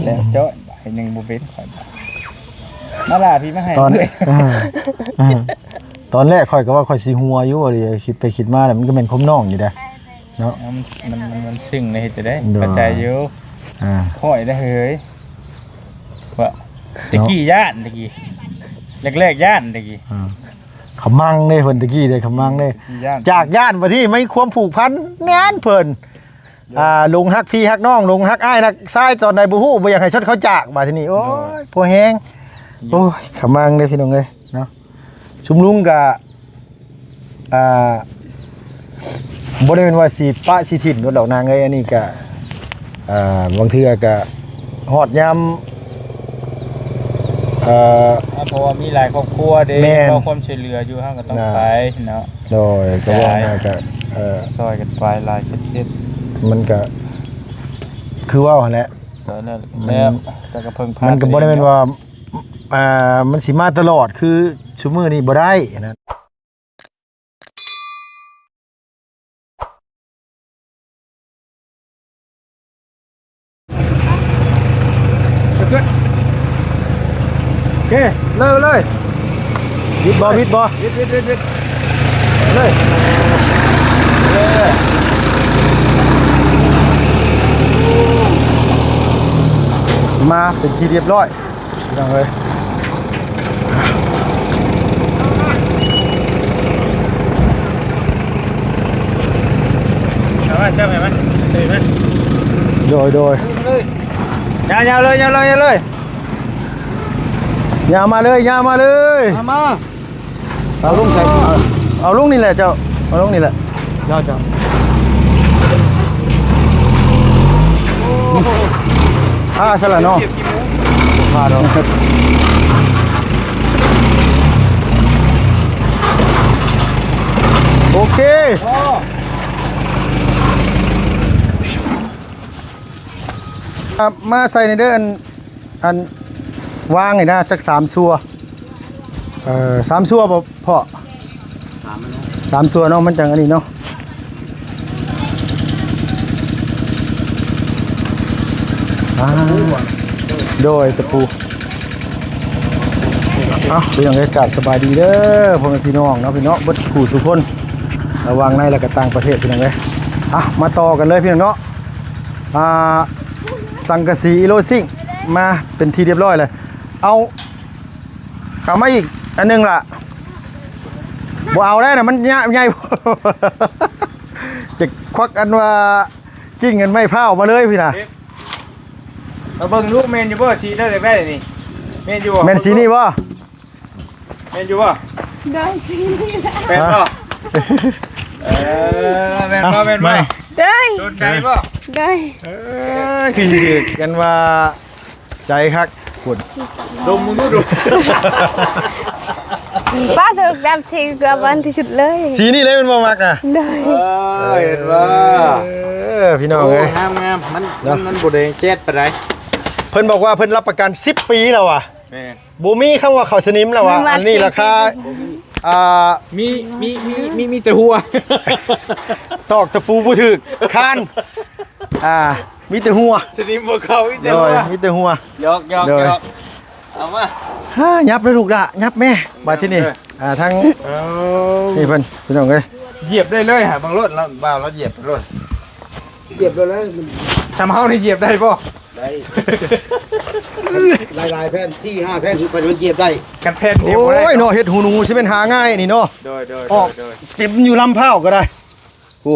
ແລ້ວເຈາະ ໃຫ້ໜຶ່ງບໍ່ເປັນຂ້ອຍ ມາລາພີ່ມາໃຫ້ ຕອນ ເອີ ເອີ ຕອນແລກຂ້ອຍກໍວ່າຂ້ອຍຊິຫົວຢູ່ ບໍ່ດີ ຄິດໄປຄິດມາແລ້ວ ມັນກໍແມ່ນຄວາມນ້ອງຢູ່ເດ້ເນາະ ມັນ ມັນ ມັນ ມັນຊຶ້ງເດ້ ເຮັດຈັ່ງໃດ ໂດຍ ເຂົ້າໃຈຢູ່ ອ່າ ຂ້ອຍໄດ້ເຮີ້ຍ ວ່າ ເນາະ ແຕ່ກີ້ຢ້ານ ແຕ່ກີ້ ແລກໆຢ້ານ ແຕ່ກີ້ ອ່າ ຂະມັງເດ້ ເພິ່ນແຕ່ກີ້ເດ້ ຂະມັງເດ້ ຢ້ານ ຈາກຢ້ານ ບັດນີ້ມີຄວາມຜູກພັນແໜ້ນເພິ່ນ ອ່າ ຫຼົງຮັກພີ່ຮັກນ້ອງ ຫຼົງຮັກອ້າຍຮັກຊາຍຕອນໃດບໍ່ຮູ້ ບໍ່ຢາກໃຫ້ຊົດເຂົາຈາກ ບາດທີນີ້ ໂອ້ຍ ໂດຍ ພໍແຮງ ໂອ້ຍ ຂະມັງເດ້ພີ່ນ້ອງເອີຍເນາະ ຊຸມລຸງກະ ອ່າ ບໍ່ໄດ້ແມ່ນວ່າຊິປະຊິຖິ້ມໂລດດອກນາງເອີຍ ອັນນີ້ກະ ອ່າ ບາງເທື່ອກະຮອດຍາມ ເອີ ອ່າ ເພາະວ່າມີຫຼາຍຄອບຄົວເດ້ ແມ່ນ ລໍຄວາມຊ່ວຍເຫຼືອຢູ່ ເຮົາກໍຕ້ອງ ອ່າ ໄປເນາະ ໂດຍ ກໍວ່າງ່າຍກະ ເອີ ຊ່ອຍກັນໄປຫຼາຍເຊັດ ມັນກະຄືເວົ້າຫັ້ນແຫຼະ ຊ່ອຍນັ້ນ ມັນ ແລ້ວ ແຕ່ກໍເພິ່ງພາ ມັນກໍບໍ່ໄດ້ແມ່ນວ່າ ອ່າ ມັນຊິມາຕະຫຼອດຄືຊຸມື້ນີ້ບໍ່ໄດ້ນະ. ໂອເຄ ເລີຍ ເລີຍ ບິດບໍ່ ບິດບໍ່ ບິດ ບິດ ບິດ ບິດ ເລີຍ ເລີຍ ມາເປັນທີ່ຮຽບຮ້ອຍ. ພີ່ນ້ອງເອີຍ ເອົາມາ ຈັບໃຫ້ມັນ ເອີ ມາ ໂດຍ ໂດຍ ມາເລີຍ ຍາວໆເລີຍ ຍາວໆເລີຍ ຍາວມາເລີຍ ຍາວມາເລີຍ ມາ ມາ ເອົາລົງໃສ່ ເອົາ ເອົາລົງນີ້ແຫຼະເຈົ້າ ເອົາລົງນີ້ແຫຼະ ເຈົ້າ ເຈົ້າ ພາຊະລະເນາະ ພາເນາະ ໂອເຄ ອ່ະ ມາໃສ່ນີ້ເດີ ອັນ ອັນວາງນີ້ນະ ຈັກສາມຊົ່ວ ເອີ ສາມຊົ່ວບໍ່ພໍ່? ສາມ ສາມຊົ່ວເນາະ ມັນຈັ່ງອັນນີ້ເນາະ ອ່າ ໂດຍ ຕະປູ ເອົ້າ ພີ່ນ້ອງເອີຍ ກາບສະບາຍດີເດີ ພໍ່ແມ່ພີ່ນ້ອງເນາະ ພີ່ນ້ອງເບິດຄູ່ສູ່ຄົນ ລະຫວ່າງໃນ ແລະກະຕ່າງປະເທດ ພີ່ນ້ອງເອີຍ ອ່ະ ມາຕໍ່ກັນເລີຍ ພີ່ນ້ອງເນາະ ອ່າ ສັງກະສີອີໂລຊິງ ມາເປັນທີ່ຮຽບຮ້ອຍແລ້ວ ເອົາ ເອົາມາອີກອັນໜຶ່ງລະ ບໍ່ເອົາໄດ້ນະ ມັນຍະ ໃຫຍ່ ຈະຄວັກອັນວ່າກິ່ງອັນໄມ້ພ້າວມາເລີຍພີ້ນະ ມາເບິ່ງດູ ແມ່ນຢູ່ບໍ່ ສີທີ່ຢາກໄດ້ນີ້ ແມ່ນຢູ່ບໍ່ ແມ່ນສີນີ້ບໍ່ ແມ່ນຢູ່ບໍ່ ໂດຍ ສີນີ້ແຫຼະ ແມ່ນບໍ່ ຮະ ເອີ ແມ່ນບໍ່ ເອົ້າ ແມ່ນບໍ່ ແມ່ນ ໂດຍ ສົນໃຈບໍ່ ໂດຍ ເອີ ຄືຖືກກັນວ່າ ໃຈຄັກພຸ້ນ ດົມມຶງດູ ດົມ ປ້າຖືກແບບທີ່ເກືອບອັນທີ່ສຸດເລີຍ ສີນີ້ເລີຍແມ່ນບໍ່ມັກນະ ໂດຍ ເອີ ເຫັນບໍ່ ເອີ ພີ່ນ້ອງເອີຍ ໂອ້ ງາມໆ ມັນ ເນາະ ມັນ ມັນບໍ່ໄດ້ແຈດປານໃດ ເພິ່ນບອກວ່າເພິ່ນຮັບປະກັນສິບປີແລ້ວວ່າ ແມ່ນ ບໍ່ມີຄຳວ່າເຂົ້າສະໜິມແລ້ວວ່າ ມັນວ່າ ອັນນີ້ລາຄາ ບໍ່ມີ ອ່າ ມີ ມີ ມີ ມີ ມີແຕ່ຫົວ ຕອກຕະປູບໍ່ຖືກ ຄານ ອ່າ ມີແຕ່ຫົວ ສະໜິມບໍ່ເຂົ້າ ມີແຕ່ຫົວ ໂດຍ ມີແຕ່ຫົວ ຢອກໆໆ ໂດຍ ເອົາມາ ຮາ ຫຍັບເດີລູກຫຼ້າ ຫຍັບແມ່ ບາດທີນີ້ ເອີ ອ່າ ທາງ ເອົາ ນີ້ເພິ່ນ ພີ່ນ້ອງເອີຍ ຢຽບໄດ້ເລີຍຫາ ເບິ່ງໂລດ ລາວ ບ່າວລາວຢຽບໂລດ ຢຽບໂລດເລີຍ ທຳເຮົານີ້ຢຽບໄດ້ບໍ່? ໄດ້ ຫຼາຍໆແຜ່ນ ສີ່ຫ້າແຜ່ນ ຄືໄປມັນຢຽບໄດ້ ກັນແຜ່ນດຽວບໍ່ໄດ້ ໂອ້ຍເນາະ ເນາະ ເຮັດຫູໜູຊິແມ່ນຫາງ່າຍນີ້ເນາະ ໂດຍໆໆ ອອກເຕັມຢູ່ລຳພ້າວກໍໄດ້ ໂອ້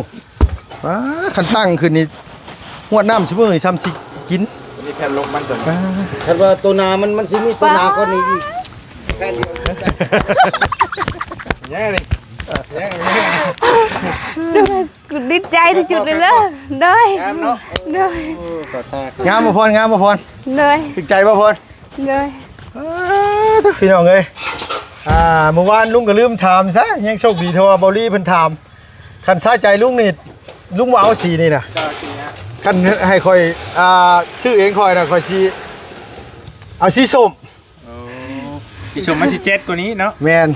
ປ້າ ຄັນຕັ້ງຂຶ້ນນີ້ ຮວດນ້ຳຊຸມື້ນີ້ຊ່ຳຊິກິນ ນີ້ແຜ່ນລົບມັນຕົວນີ້ ປ້າ ຄັນວ່າໂຕໜາມັນ ມັນຊິມີໂຕໜາກວ່ານີ້ອີກ ແຜ່ນດຽວ ແຍ່ນີ້ ແຍ່ນີ້ ກູດີໃຈທີ່ສຸດເລີຍເດີ ໂດຍ ງາມເນາະ ໂດຍ ໂອ້ ຂໍທາ ງາມບໍ່ພອນ ງາມບໍ່ພອນ ໂດຍ ຖືກໃຈບໍ່ພອນ ໂດຍ ເອີ ໂທ້ ພີ່ນ້ອງເອີຍ ອ່າ ມື້ວານລຸງກໍລືມຖາມຊະ ຍັງໂຊກດີທີ່ວ່າເບົາລີເພິ່ນຖາມ ຄັນຊາໃຈລຸງນີ້ ລຸງບໍ່ເອົາສີນີ້ນະ ເຈົ້າ ສີຫຍັງ ຄັນໃຫ້ຂ້ອຍ ອ່າ ຊື້ເອງຂ້ອຍນະ ຂ້ອຍຊິເອົາສີສົ້ມ ໂອ້ ສີສົ້ມມັນຊິແຈດກວ່ານີ້ເນາະ ແມ່ນ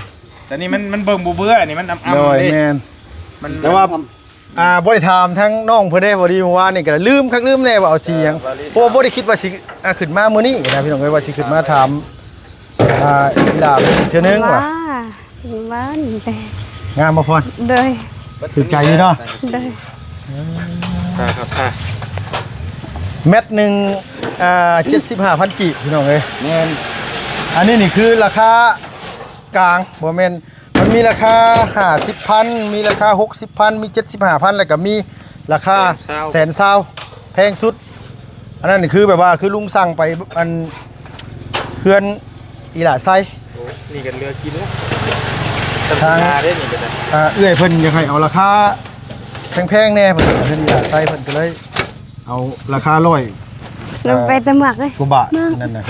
ແຕ່ນີ້ມັນ ມັນເບິ່ງບໍ່ເບື່ອ ອັນນີ້ມັນອຳໆ ໂດຍ ເດ້ ແມ່ນ ມັນ ແຕ່ວ່າ ອ່າ ບໍ່ໄດ້ຖາມທາງນ້ອງເພິ່ນເດ້ ພໍດີມື້ວານນີ້ກໍລືມຄັກລືມແນ່ວ່າເອົາສີຫຍັງ ເອີ ບໍ່ໄດ້ ເພາະວ່າບໍ່ໄດ້ຄິດວ່າຊິ ອ່າ ຂຶ້ນມາມື້ນີ້ນະພີ່ນ້ອງເອີຍ ວ່າຊິຂຶ້ນມາຖາມ ອ່າ ອີ່ຫຼ້າເທື່ອໜຶ່ງວ່າ ວ່າ ວ່ານີ້ແຫຼະ ງາມບໍ່ພອນ? ໂດຍ ຖືກໃຈຢູ່ເນາະ? ໂດຍ ເອີ ຄ່າ ຄ່າ ຄ່າ ແມັດໜຶ່ງ ອ່າ ເຈັດສິບຫ້າພັນກີບ ພີ່ນ້ອງເອີຍ ແມ່ນ ອັນນີ້ນີ້ຄືລາຄາກາງ ບໍ່ແມ່ນ ມັນມີລາຄາຫ້າສິບພັນ ມີລາຄາຫົກສິບພັນ ມີເຈັດສິບຫ້າພັນ ແລ້ວກໍມີລາຄາແສນຊາວ ແສນຊາວ ແພງສຸດ ອັນນັ້ນຄືແບບວ່າຄືລຸງສັ່ງໄປ ອັນ ເຮືອນອີ່ຫຼ້າໄຊ ໂອ້ ນີ້ກໍເຫຼືອກິນແລ້ວ ທາງ ທຳມະດາເດ້ນີ້ກໍໄດ້ ອ່າ ເອື້ອຍເພິ່ນຢາກໃຫ້ເອົາລາຄາແພງໆແດ່ ເພິ່ນເຮືອນອີ່ຫຼ້າໄຊ ເພິ່ນກໍເລີຍ ເອົາລາຄາຮ້ອຍ ລົງໄປແຕ່ເມືອກເລີຍ ກວ່າບາດນັ້ນນະ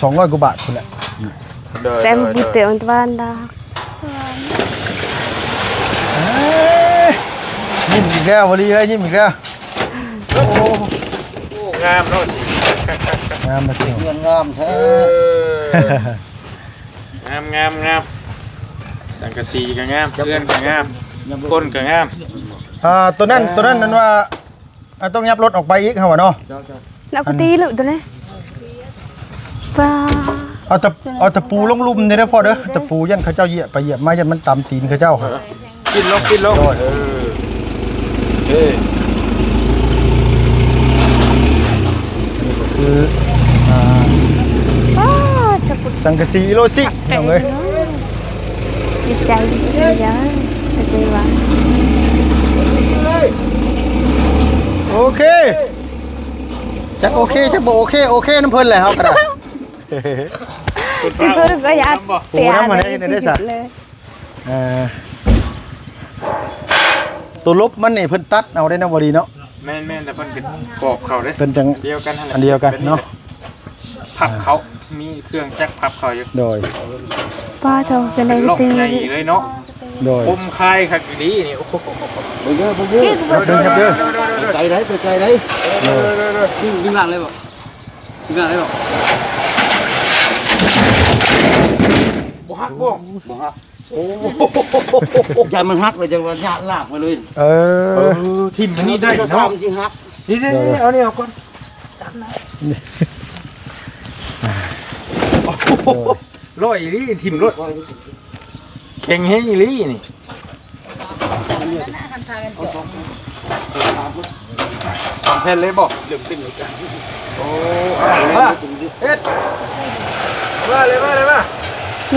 ສອງຮ້ອຍກວ່າບາດພຸ້ນແຫຼະ ໂດຍ ແຕ່ ໂດຍ ບໍ່ເຕັມຕະວັນດອກ ເອີ ຍິ້ມອີກແລ້ວ ບໍລີເອີຍ ຍິ້ມອີກແລ້ວ ໂອ້ ໂອ້ ງາມເນາະ ງາມນະ ເຮືອນງາມແທ້ ເອີ ງາມ ງາມ ງາມ ສັງກະສີກໍງາມ ເຮືອນກໍງາມ ຄົນກໍງາມ ອ່າ ໂຕນັ້ນ ເອີ ໂຕນັ້ນນັ້ນວ່າ ອ່າ ຕ້ອງຫຍັບລົດອອກໄປອີກ ເຮົາວ່າເນາະ ເຈົ້າ ເຈົ້າ ແລ້ວກໍຕີລູກຕົວນີ້ ປ້າ ເອົາຕະ ເອົາຕະປູລົງລຸ່ມນີ້ເດີພໍ່ເດີ ຕະປູຢ້ານເຂົາເຈົ້າຢຽບໄປຢຽບມາ ຢ້ານມັນຕຳຕີນເຂົາເຈົ້າ ເອີ ປິ່ນລົງ ປິ່ນລົງ ໂດຍ ເອີ ເອີ ອັນນີ້ກໍຄື ອ່າ ປ້າ ສັງກະສີໂລຊິ ພີ່ນ້ອງເອີຍ ດີໃຈ ດີໃຈ ດີໃຈວ່າ ໂອເຄ ຈັກໂອເຄ ຈັກບໍ່ໂອເຄ ໂອເຄນຳເພິ່ນແຫຼະ ເຮົາກໍໄດ້ ຄືກໍ ກໍຢາກ ໂອ້ ນຳມາໄດ້ ໄດ້ຊະ ເອີ ໂຕລົບມັນນີ້ເພິ່ນຕັດເອົາໄດ້ນະ ບໍ່ດີເນາະ ແມ່ນໆ ແຕ່ເພິ່ນກໍປອກເຂົ້າເດ້ ເພິ່ນຈັ່ງ ດຽວກັນຫັ້ນແຫຼະ ອັນດຽວກັນເນາະ ພັບເຂົ້າ ອ່າ ມີເຄື່ອງຈັກພັບເຂົ້າຢູ່ ໂດຍ ປ້າໂທ ເປັນໄດ້ຕີ ເປັນລັອກໃຫຍ່ເລີຍເນາະ ໂດຍ ຄົມຄາຍຄັກອີ່ຫຼີນີ້ ໂອ້ໂຫ ເບິ່ງເດີ ເບິ່ງເດີ ເບິ່ງເດີ ໄກໄດ໋ ໄກໄດ໋ ເອີ ຍິງ ຍິງຫຼັງເລີຍບໍ່? ຄືແບບນີ້ບໍ່? ບໍ່ຫັກບໍ່? ບໍ່ຫັກ ໂອ້ ຢ້ານມັນຫັກເລີຍ ຈັ່ງວ່າຍາດລາກໄປເລີຍ ເອີ ເອີ ຖິ້ມອັນນີ້ໄດ້ເນາະ ສາມສີ່ຫັກ ນີ້ໆ ເອົານີ້ອອກກ່ອນ ນີ້ ຮ້ອຍອີ່ຫຼີ ຖິ້ມໂລດ ແຂງແຮງອີ່ຫຼີນີ້. ສອງແຜ່ນເລີຍບໍ່? ໂອ້ ເອົາ ເຮັດ ມາເລີຍ ມາເລີຍ ມາ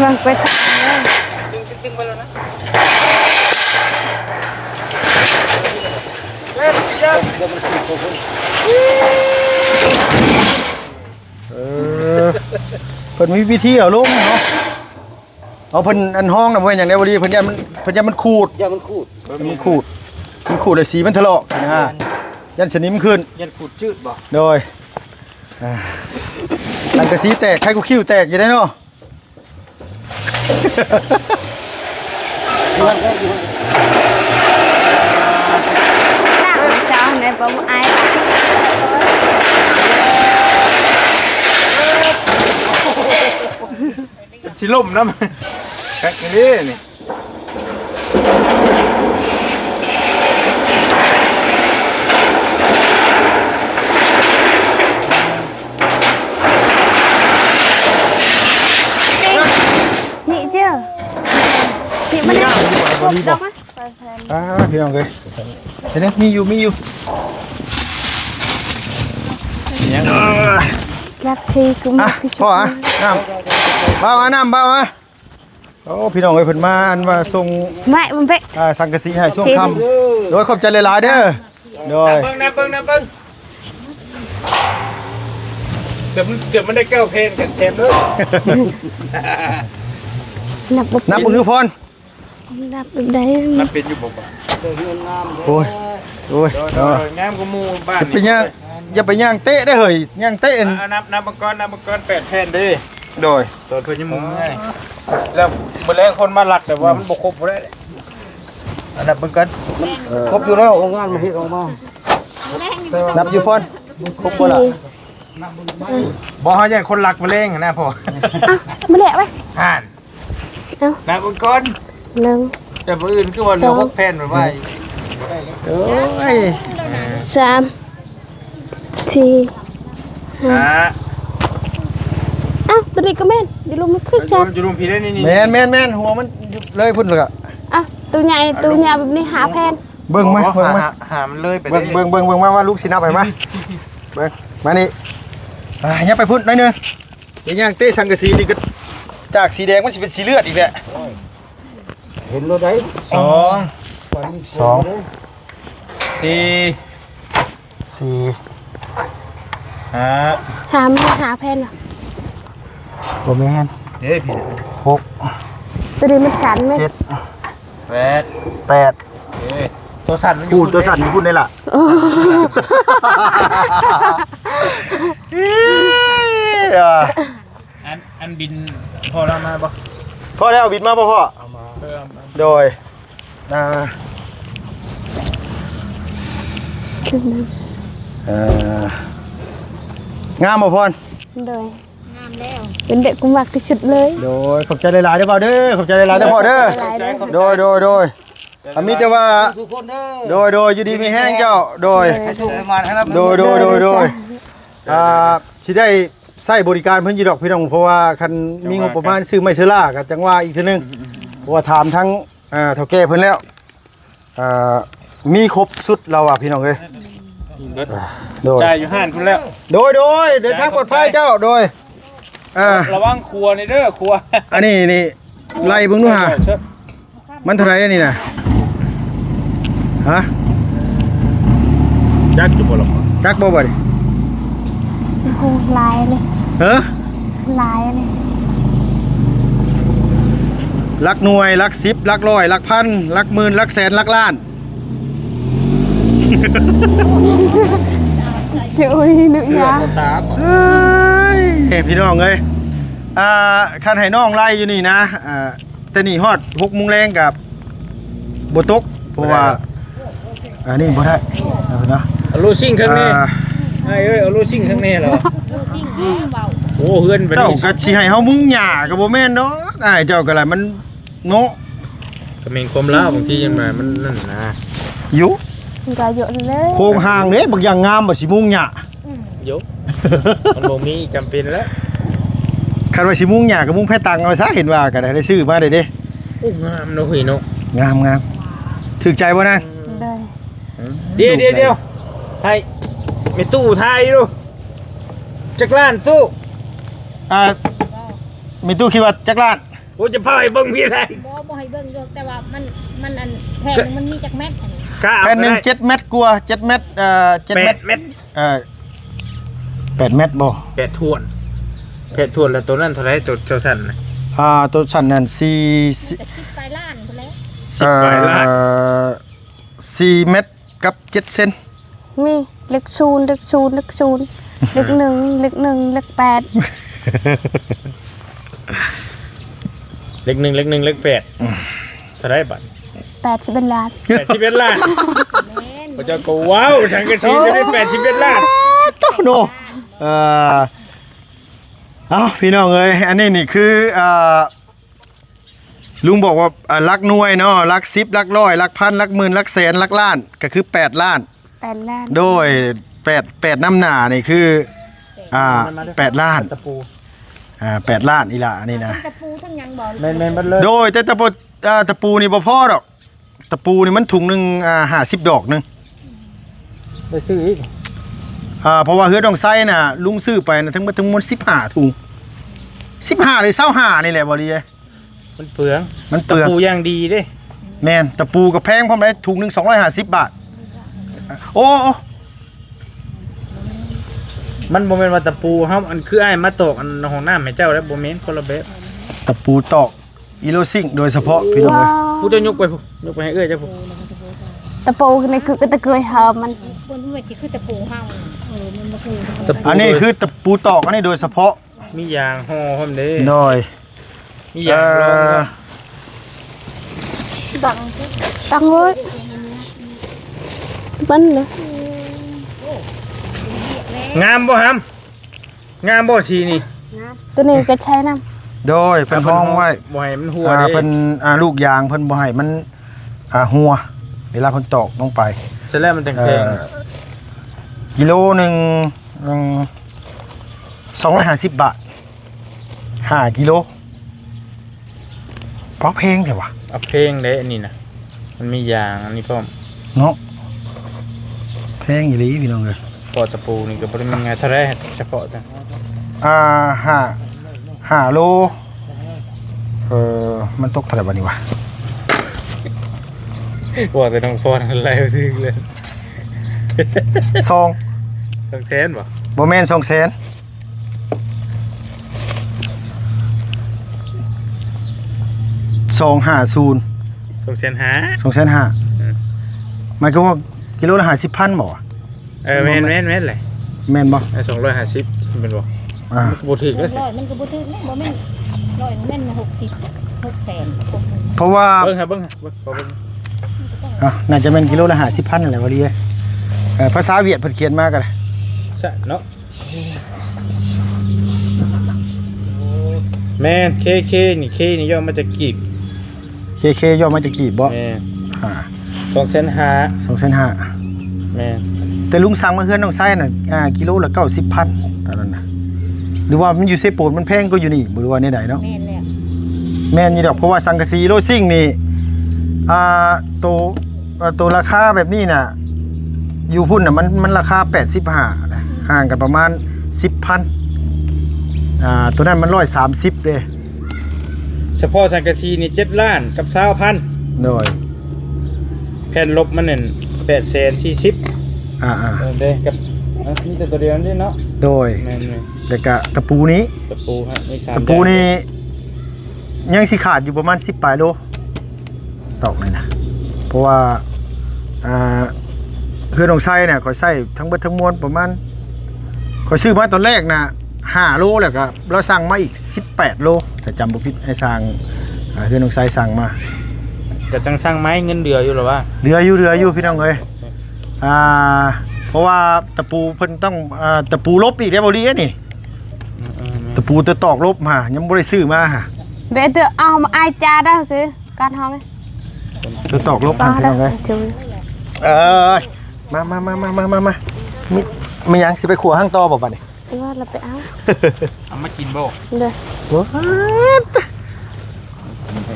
ວາງໄປທາງນັ້ນ ດຶງ ດຶງໄປແລ້ວນະ ເຮັດ ເຮັດ ເອີ ເພິ່ນມີວິທີເອົາລົງເນາະ. ເອົາ ເພິ່ນອັນຮອງນະ ບໍ່ແມ່ນຫຍັງໃດ໋ ບໍ່ດີ ເພິ່ນຢ້ານມັນ ເພິ່ນຢ້ານມັນຂູດ ຢ້ານມັນຂູດ ເພິ່ນມັນຂູດ ມັນຂູດແລ້ວສີມັນທະເລາະນະ ຢ້ານສະໜິມຂຶ້ນ ຢ້ານຂູດຈືດບໍ່? ໂດຍ ອ່າ ສັງກະສີແຕກ ໄຄກວ່າຄິ້ວແຕກຢູ່ເດ້ເນາະ ລ້າງເຊົ້າໃນບໍ່ອາຍ. ຊິລົ້ມນຳ ຄັກອີ່ຫຼີນີ້ ນີ້ເຈີ ນີ້ມັນ ນີ້ ອ່າ ພີ່ນ້ອງເອີຍ ເຫັນໄດ໋ ມີຢູ່ ມີຢູ່ ລັດທີກຸມ ອ່ະ ພໍ່ ອ່ະ ນ້ຳ ເບົາ ອ່ະ ນ້ຳ ເບົາ ອ່ະ ໂອ້ ພີ່ນ້ອງເອີຍ ເພິ່ນມາ ອັນວ່າສົ່ງ ມາ ເບິ່ງເປະ ອ່າ ສັງກະສີໃຫ້ຊ່ວງຄ່ຳ ໂດຍ ຂອບໃຈຫຼາຍໆເດີ ໂດຍ ນັບເບິ່ງ ນັບເບິ່ງ ນັບເບິ່ງ ເກືອບ ເກືອບມັນໄດ້ເກົ້າແຜ່ນກັນແຖມເດີ ນັບບໍ່ ນັບເບິ່ງດູພອນ ນັບໄດ້ ນັບເປັນຢູ່ບໍ່? ໂອ້ຍ ໂອ້ຍ ໂດຍ ໂດຍ ງາມກວ່າໝູ່ບ້ານ ຢ່າໄປຍ່າງ ຢ່າໄປຍ່າງເຕະເດ້ເຮີ້ຍ ຍ່າງເຕະ ເອົາ ນັບ ນັບເບິ່ງກ່ອນ ນັບເບິ່ງກ່ອນ ແປດແຜ່ນເດ້ ໂດຍ ຕອນເພິ່ນຍັງໝູ່ໃຫຍ່ ແລ້ວມື້ແລງຄົນມາລັກ ແຕ່ວ່າມັນບໍ່ຄົບບໍ່ໄດ້ ເອົາ ນັບເບິ່ງກ່ອນ ເອີ ຄົບຢູ່ແລ້ວ ໂຮງງານມັນເຮັດອອກມາ ນັບຢູ່ພອນ ຄົບບໍ່ລະ? ບໍ່ ເຮົາຢ້ານຄົນລັກມະເລັງຫັ້ນນະພໍ່ ອ່ະ ມາແລະໄວ້ ຫັ້ນ ເອົາ ນັບເບິ່ງກ່ອນ ໜຶ່ງ ແຕ່ຜູ້ອື່ນຄືວ່າເຫຼືອ ສອງ ຫົກແຜ່ນໄວ້ ບໍ່ໄດ້ແລ້ວ ໂອ້ຍ ສາມ ສີ່ ຫ້າ ຫ້າ ອ້າວ ຕົວນີ້ກໍແມ່ນ ຢູ່ລຸ່ມນີ້ຄືກັນ ຢູ່ລຸ່ມພີ້ໄດ້ນີ້ ນີ້ ແມ່ນໆໆ ຫົວມັນເລີຍພຸ້ນລະກະ ອ້າວ ຕົວໃຫຍ່ ຕົວໃຫຍ່ແບບນີ້ ຫ້າແຜ່ນ ເບິ່ງມາ ເບິ່ງມາ ຫາ ຫາມັນເລີຍໄປ ເບິ່ງ ເບິ່ງ ເບິ່ງ ເບິ່ງມາ ວ່າລູກຊິນັບໃຫ້ມາ ເບິ່ງ ມານີ້ ອ່າ ຍັບໄປພຸ້ນໜ້ອຍໜຶ່ງ ໄປຍ່າງເຕະສັງກະສີນີ້ກໍ ຈາກສີແດງມັນຊິເປັນສີເລືອດອີກແຫຼະ ເຫັນໂລດໃດ ສອງ ສອງ ສີ່ ສີ່ ຫ້າ ຫ້າ ມັນຫ້າແຜ່ນຫວາ ບໍ່ແມ່ນ ເດ້ ຜິດ ຫົກ ຕົວນີ້ມັນສັ້ນແມ່ນ ເຈັດ ແປດ ແປດ ເອີ ຕົວສັ້ນມັນຢູ່ພຸ້ນ ຕົວສັ້ນຢູ່ພຸ້ນເດ້ລະ ເອີ ອັນ ອັນບິນພໍລະມາບໍ່? ພໍແລ້ວ ບິນມາບໍ່ພໍ? ເອີ ເອົາມາ ໂດຍ ອ່າ ເອີ ງາມບໍ່ພອນ? ໂດຍ ງາມແລ້ວ ເປັນເດັກກູມັກທີ່ສຸດເລີຍ ໂດຍ ຂອບໃຈຫຼາຍໆເດີພໍ່ເດີ ຂອບໃຈຫຼາຍໆເດີພໍ່ເດີ ໂດຍ ໂດຍ ໂດຍ ອ່າ ມີແຕ່ວ່າ ທຸກຄົນເດີ ໂດຍ ໂດຍ ຢູ່ດີມີແຮງເຈົ້າ ໂດຍ ໂດຍ ໂດຍ ໂດຍ ໂດຍ ອ່າ ຊິໄດ້ໃຊ້ບໍລິການເພິ່ນຢູ່ດອກພີ່ນ້ອງ ເພາະວ່າຄັນມີງົບປະມານຊື້ໄມ້ເຊື້ອລາກໍຈັ່ງວ່າອີກເທື່ອໜຶ່ງ ເພາະວ່າຖາມທັງ ອ່າ ເຖົ້າແກ່ເພິ່ນແລ້ວ ອ່າ ມີຄົບຊຸດລາວວ່າພີ່ນ້ອງເອີຍ ເບິດ ໂດຍ ຈ່າຍຢູ່ຮ້ານພຸ້ນແລ້ວ ໂດຍ ໂດຍ ເດີນທາງປອດໄພເຈົ້າ ໂດຍ ອ່າ ລະວັງຂົວນີ້ເດີ ຂົວ ອັນນີ້ນີ້ ໄລ່ເບິ່ງດູຫາ ມັນເທົ່າໃດອັນນີ້ນະ? ຮະ? ຈັກຢູ່ບໍ່ລະ? ຈັກບໍ່ບັດນີ້? ໂອ້ ຫຼາຍເລີຍ ຮະ? ຫຼາຍເລີຍ ຫຼັກໜ່ວຍ ຫຼັກສິບ ຫຼັກຮ້ອຍ ຫຼັກພັນ ຫຼັກໝື່ນ ຫຼັກແສນ ຫຼັກລ້ານ ໂອ້ຍ ໜຶກຍາ ເອີຍ ພີ່ນ້ອງເອີຍ ອ່າ ຄັນໃຫ້ນ້ອງໄລ່ຢູ່ນີ້ນະ ອ່າ ແຕ່ນີ້ຮອດຫົກໂມງແລງກໍບໍ່ຕົກ ເພາະວ່າ ອັນນີ້ບໍ່ໄດ້ເນາະ ເອົາໂລຊິງຂ້າງແນ່ ອ່າ ອ້າຍເອີຍ ເອົາໂລຊິງຂ້າງແນ່ລະ ໂອ້ ເຮືອນບັດນີ້ ເຈົ້າກໍຊິໃຫ້ເຮົາມຸງຫຍ້າກໍບໍ່ແມ່ນດອກ ອ້າຍເຈົ້າກໍລະ ມັນ ເນາະ ກໍແມ່ນຄວາມລາວ ບາງທີຍັງວ່າມັນນັ້ນນະ ຢູ່ ມັນກໍເຍາະເລີຍ ໂຄງຮ່າງເດ້ ບັກຢ່າງງາມ ວ່າຊິມຸງຫຍ້າ ອືມ ໂຢ ມັນບໍ່ມີ ຈຳເປັນແລ້ວ ຄັນວ່າຊິມຸງຫຍ້າກໍມຸງແພຕັງເອົາຊະ ເຫັນວ່າກໍໄດ້ ໄດ້ຊື້ມາໄດ້ເດ້ ໂອ້ ງາມເນາະເຮີຍເນາະ ງາມໆ ຖືກໃຈບໍ່ນາງ? ອືມ ໄດ້ ອືມ ດຽວໆໆ ໃຫ້ແມ່ຕູ້ທາຍຢູ່ ຈັກລ້ານຕູ້? ອ່າ ແມ່ຕູ້ຄິດວ່າຈັກລ້ານ? ໂອ້ ຈະພາໄປເບິ່ງພີ້ໄດ໋ ບໍ່ ບໍ່ໃຫ້ເບິ່ງດອກ ແຕ່ວ່າມັນ ມັນອັນ ແຜ່ນໜຶ່ງມັນມີຈັກແມັດ ອັນນີ້ ແຜ່ນໜຶ່ງເຈັດແມັດກວ່າ ເຈັດແມັດ ເອີ ເຈັດແມັດ ແປດແມັດ ເອີ ແປດແມັດບໍ່? ແປດຖ້ວນ ແປດຖ້ວນ ແລ້ວໂຕນັ້ນເທົ່າໃດ ໂຕ ໂຕສັ້ນນະ? ອ່າ ໂຕສັ້ນນັ້ນ ສີ່ ສິບປາຍລ້ານພຸ້ນແຫຼະ ສິບປາຍລ້ານ ເອີ ສີ່ແມັດ ກັບເຈັດເຊັນ ມີເລກສູນ ເລກສູນ ເລກສູນ ເລກໜຶ່ງ ເລກໜຶ່ງ ເລກແປດ ເລກໜຶ່ງ ເລກໜຶ່ງ ເລກແປດ ອືມ ເທົ່າໃດບາດ? ແປດສິບເອັດລ້ານ ແປດສິບເອັດລ້ານ ແມ່ນ ພະເຈົ້າກໍເວົ້າ ສັງກະສີຈະໄດ້ແປດສິບເອັດລ້ານ ໂອ້ໂຕເນາະ ເອີ ເອົ້າ ພີ່ນ້ອງເອີຍ ອັນນີ້ນີ້ຄື ອ່າ ລຸງບອກວ່າ ອ່າ ຫຼັກໜ່ວຍເນາະ ຫຼັກສິບ ຫຼັກຮ້ອຍ ຫຼັກພັນ ຫຼັກໝື່ນ ຫຼັກແສນ ຫຼັກລ້ານ ກໍຄືແປດລ້ານ ແປດລ້ານ ໂດຍ ແປດ ແປດນຳໜ້ານີ້ຄື ອ່າ ແປດລ້ານ ຕະປູ ອ່າ ແປດລ້ານອີ່ຫຼ້ານີ້ນະ ຕະປູທັງຫຍັງບໍ່? ແມ່ນໆ ເບິດເລີຍ ໂດຍ ແຕ່ຕະປູ ອ່າ ຕະປູນີ້ບໍ່ພໍດອກ ຕະປູນີ້ມັນຖົງໜຶ່ງ ອ່າ ຫ້າສິບດອກໜຶ່ງ ໄດ້ຊື້ອີກ ອ່າ ເພາະວ່າເຮືອນນ້ອງໄຊນະ ລຸງຊື້ໄປນະ ທັງໝົດທັງມວນສິບຫ້າຖົງ ສິບຫ້າ ຫຼື ຊາວຫ້ານີ້ແຫຼະ ບໍ່ດີເອີຍ ມັນເປືອງ ມັນເປືອງ ຕະປູຢ່າງດີເດ້ ແມ່ນ ຕະປູກໍແພງພ້ອມໄດ໋ ຖົງໜຶ່ງສອງຮ້ອຍຫ້າສິບບາດ ໂອ້ ມັນບໍ່ແມ່ນວ່າຕະປູເຮົາ ອັນຄືອ້າຍມາຕອກອັນຫ້ອງນ້ຳໃຫ້ເຈົ້າແລ້ວ ບໍ່ແມ່ນ ຄົນລະແບບ ຕະປູຕອກ ອີໂລຊິງໂດຍສະເພາະ ພີ່ນ້ອງເອີຍ ຜູ້ເຈົ້າຍົກໄປພຸ້ນ ຍົກໄປໃຫ້ເອື້ອຍເຈົ້າພຸ້ນ ຕະປູນີ້ຄືຕະເກີຍເຮົາ ມັນບໍ່ແມ່ນຊິຄືຕະປູເຮົາ ເອີ ມັນບໍ່ຄື ຕະປູ ອັນນີ້ຄືຕະປູຕອກ ອັນນີ້ໂດຍສະເພາະ ມີຢາງຫໍ່ພ້ອມເດ້ ໂດຍ ມີຢາງ ເອີ ລອງ ຕັ້ງເລີຍ ມັນເລີຍ ງາມບໍ່ຫຳ? ງາມບໍ່ສີນີ້? ງາມ ໂຕນີ້ກໍໃຊ້ນຳ ໂດຍ ເພິ່ນຮອງໄວ້ ບໍ່ໃຫ້ມັນຮົ່ວ ອ່າ ເດ້ ເພິ່ນ ອ່າ ລູກຢາງເພິ່ນບໍ່ໃຫ້ມັນ ອ່າ ຮົ່ວ ເວລາເພິ່ນຕອກລົງໄປ ເສັດແລ້ວມັນຈັ່ງແພງ ເອີ ກິໂລໜຶ່ງ ອືມ ສອງຮ້ອຍຫ້າສິບບາດ ຫ້າກິໂລ. ພໍແພງແທ້ຫວາ? ເອົາແພງເດ້ອັນນີ້ນະ ມັນມີຢາງອັນນີ້ພ້ອມເນາະ. ແພງອີ່ຫຼີພີ່ນ້ອງເອີຍ. ເພາະຕະປູນີ້ກໍບໍ່ໄດ້ມີຫຍັງເທົ່າໃດ ສະເພາະແຕ່ ອ່າ ຫ້າ ຫ້າໂລ. ເອີ ມັນຕົກເທົ່າໃດບັດນີ້ຫວາ? ວ່າແຕ່ນ້ອງພອນໄລ່ບໍ່ຖືກເລີຍ. ສອງ ສອງແສນບໍ່? ບໍ່ແມ່ນສອງແສນ ສອງຫ້າສູນ ສອງແສນຫ້າ ສອງແສນຫ້າ. ອືມ ໝາຍຄວາມວ່າກິໂລລະຫ້າສິບພັນບໍ່? ເອີ ແມ່ນ ແມ່ນ ແມ່ນແຫຼະ. ແມ່ນບໍ່? ເອີ ສອງຮ້ອຍຫ້າສິບແມ່ນບໍ່? ອ່າ ມັນກໍບໍ່ຖືກເດ້ ສອງຮ້ອຍມັນກໍບໍ່ຖືກເດ້ ບໍ່ແມ່ນຮ້ອຍ ແມ່ນຫົກສິບ ຫົກແສນ. ເພາະວ່າ ເບິ່ງຫາ ເບິ່ງຫາ ເບິ່ງ ຂໍເບິ່ງ ອ່ະ ໜ້າຈະແມ່ນກິໂລລະຫ້າສິບພັນນັ້ນແຫຼະ ພໍດີເອີຍ. ເອີ ພາສາຫວຽດເພິ່ນຂຽນມາກໍໄດ້ ຊະເນາະ. ແມ່ນ ເຄ ເຄ ນີ້ ເຄ ນີ້ຍ່ອມາຈາກກີບ. ເຄ ເຄ ຍ່ອມາຈາກກີບບໍ່? ແມ່ນ ອ່າ ສອງແສນຫ້າ ສອງແສນຫ້າ. ແມ່ນ ແຕ່ລຸງສັ່ງມາເຮືອນນ້ອງຊາຍນັ້ນ ອ່າ ກິໂລລະເກົ້າສິບພັນ ຕອນນັ້ນນະ. ຫຼືວ່າມັນຢູ່ເຊໂປນມັນແພງກວ່າຢູ່ນີ້ບໍ່ ຫຼືວ່າແນວໃດເນາະ? ແມ່ນແລ້ວ ແມ່ນຢູ່ດອກ ເພາະວ່າສັງກະສີໂລຊິງນີ້ ອ່າ ໂຕ ເອີ ໂຕລາຄາແບບນີ້ນະ ຢູ່ພຸ້ນນະ ມັນ ມັນລາຄາແປດສິບຫ້ານະ ຫ່າງກັນປະມານສິບພັນ. ອ່າ ໂຕນັ້ນມັນຮ້ອຍສາມສິບເດ້. ສະເພາະສັງກະສີນີ້ເຈັດລ້ານກັບຊາວພັນ. ໂດຍ ແຜ່ນລົບມັນນັ້ນແປດແສນສີ່ສິບ. ອ່າໆ ເອີ ເດ້ກັບ ອ່ະ ມີແຕ່ໂຕດຽວນີ້ເນາະ. ໂດຍ ແມ່ນໆ ແລ້ວກະຕະປູນີ້ ຕະປູຮະ ມີສາມ ຕະປູນີ້ ຢ່າງເດີ ຍັງຊິຂາດຢູ່ປະມານສິບປາຍໂລ ຕອກນີ້ນະ. ເພາະວ່າ ອ່າ ເຮືອນຂອງໄຊນະ ຂ້ອຍໃຊ້ທັງເບິດທັງມວນປະມານ ຂ້ອຍຊື້ມາຕອນແລກນະຫ້າໂລ ແລ້ວກໍລາວສັ່ງມາອີກສິບແປດໂລ ຖ້າຈຳບໍ່ຜິດ ໃຫ້ຊ່າງ ອ່າ ເຮືອນຂອງໄຊສັ່ງມາ. ກໍຈັ່ງສັ່ງມາໃຫ້ເງິນເດືອຢູ່ລະວະ? ເດືອຢູ່ ເດືອຢູ່ພີ່ນ້ອງເອີຍ. ອ່າ ເພາະວ່າຕະປູເພິ່ນຕ້ອງ ອ່າ ຕະປູລົບອີກເດ້ ບໍ່ດີເດ້ນີ້. ອືມໆ ຕະປູຕົວຕອກລົບຫາ ຍັງບໍ່ໄດ້ຊື້ມາຫາ. ເບເຕີເອົາມາອ້າຍຈາເດີ ຄືການຫ້ອງ ຕົວຕອກລົບຫາ ພີ່ນ້ອງເອີຍ. ເອີຍ ມາ ມາ ມີ ມີຫຍັງ ຊິໄປຂົ້ວຫາງຕໍ່ບໍ່ບັດນີ້? ວ່າລະໄປເອົາ ເອົາມາກິນບໍ່? ເດີ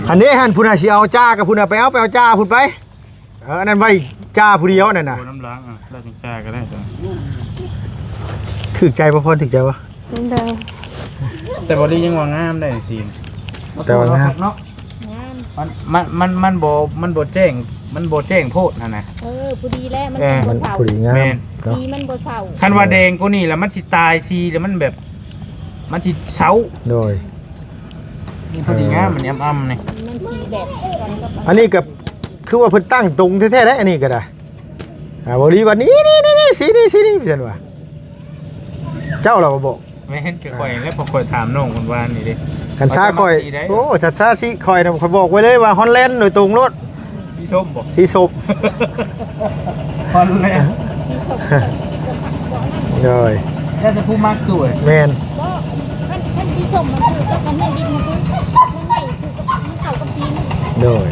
ອັນນີ້ຫັ້ນ ຜູ້ໃດຊິເອົາຈາກັບຜູ້ໃດ ໄປເອົາ ໄປເອົາຈາພຸ້ນໄປ. ເອີ ອັນນັ້ນໄວ້ຈາຜູ້ດຽວນັ້ນນະ ໂອ້ ນ້ຳລ້າງ ອ່ະ ລາດຈັງຈາກໍໄດ້. ຖືກໃຈບໍ່ພອນ? ຖືກໃຈບໍ່? ໂດຍ ແຕ່ບໍ່ດີຍັງວ່າງາມໄດ້ຊີ້ນ ແຕ່ວ່າງາມເນາະ. ງາມ ມັນ ມັນ ມັນ ມັນບໍ່ ມັນບໍ່ແຈ້ງ ມັນບໍ່ແຈ້ງໂພດຫັ້ນນະ. ເອີ ພໍດີແລ້ວ ມັນ ເອີ ບໍ່ເຊົາ ມັນພໍດີງາມ ແມ່ນ ເນາະ ສີມັນບໍ່ເຊົາ. ຄັນວ່າແດງກວ່ານີ້ລະມັນຊິຕາຍ ສີລະມັນແບບ ມັນຊິເຊົາ. ໂດຍ ນີ້ພໍດີງາມ ມັນອຳໆນີ້ ມັນສີແບບກັນກັບ ອັນນີ້ກໍຄືວ່າເພິ່ນຕັ້ງຕົງແທ້ໆໄດ໋ ອັນນີ້ກໍໄດ້. ອ່າ ບໍ່ລີວ່າ ນີ້ໆໆ ສີນີ້ ສີນີ້ ວ່າຊັ້ນວ່າ ເຈົ້າລະບໍ່ບອກ. ແມ່ນ ຄືຂ້ອຍແຫຼະ ເພາະຂ້ອຍຖາມນ້ອງເພິ່ນວ່ານີ້ເດ້ ຄັນຊາຂ້ອຍ ໂອ້ ຖ້າຊາສີຂ້ອຍນະ ຂ້ອຍບອກໄວ້ເລີຍວ່າຮອນແລນໂດຍຕົງໂລດ. ສີສົ້ມບໍ່? ສີສົ້ມ ຮອນແລນ ສີສົ້ມ. ໂດຍ ແລ້ວແຕ່ຜູ້ມັກ. ໂດຍ ແມ່ນ ບໍ່ ຄັນ ຄັນສີສົ້ມມັນຄືກັບອັນນີ້ ດິນມັນຄື ມັນໄດ້ຄືກັບ ມັນເຂົ້າກັບສີມັນ. ໂດຍ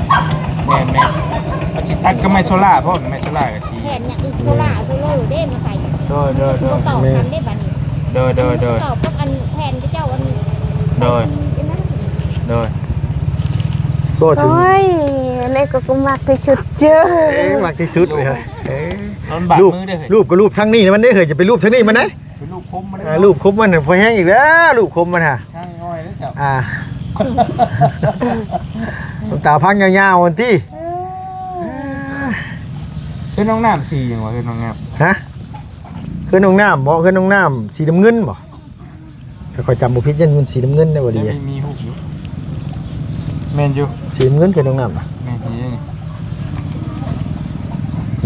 ແມ່ນໆ ມັນຊິຕັດກັບໄມ້ໂຊລ່າພ້ອມ ໄມ້ໂຊລ່າກໍສີ ແຜ່ນຫຍັງອີກ ໂຊລ່າ ໂຊເລີເດ້ມາໃສ່. ໂດຍໆໆ ບໍ່ຕໍ່ກັນເດ້ບັດນີ້. ໂດຍໆໆ ຕໍ່ກັບອັນແຜ່ນທີ່ເຈົ້າອັນ ໂດຍ ໃສ່ສີອັນນັ້ນ. ໂດຍ ກໍຖື ໂອ້ຍ ອັນນີ້ກໍ ກໍມັກທີ່ສຸດເຈີ ເອີ ມັກທີ່ສຸດເລີຍ. ເອີ ລຳບາກມືເດ້ ຮູບກໍຮູບທາງນີ້ມັນເດ້ ເຮີ້ຍ ຈະໄປຮູບທາງນີ້ມັນໄດ໋. ໄປລູບຄົມມັນ ອ່າ ລູບຄົມມັນ ພໍແຮງອີກແລ້ວ ລູບຄົມມັນຫາ ຂ້າງງອຍແລ້ວເຈົ້າ. ອ່າ ນ້ຳຕາພັງຍາວໆ ຫັ້ນຕິ. ເອີ ເຮືອນນ້ອງນ້ຳສີຫຍັງວະ? ເຮືອນນ້ອງນ້ຳ ຮະ? ເຮືອນນ້ອງນ້ຳບໍ? ເຮືອນນ້ອງນ້ຳສີນ້ຳເງິນບໍ? ຖ້າຂ້ອຍຈຳບໍ່ຜິດ ຍັງເປັນສີນ້ຳເງິນໄດ໋ບໍ່ດີ. ມີ ມີຮູບຢູ່ ແມ່ນຢູ່ ສີນ້ຳເງິນຄືນ້ອງນ້ຳ ແມ່ນຢູ່.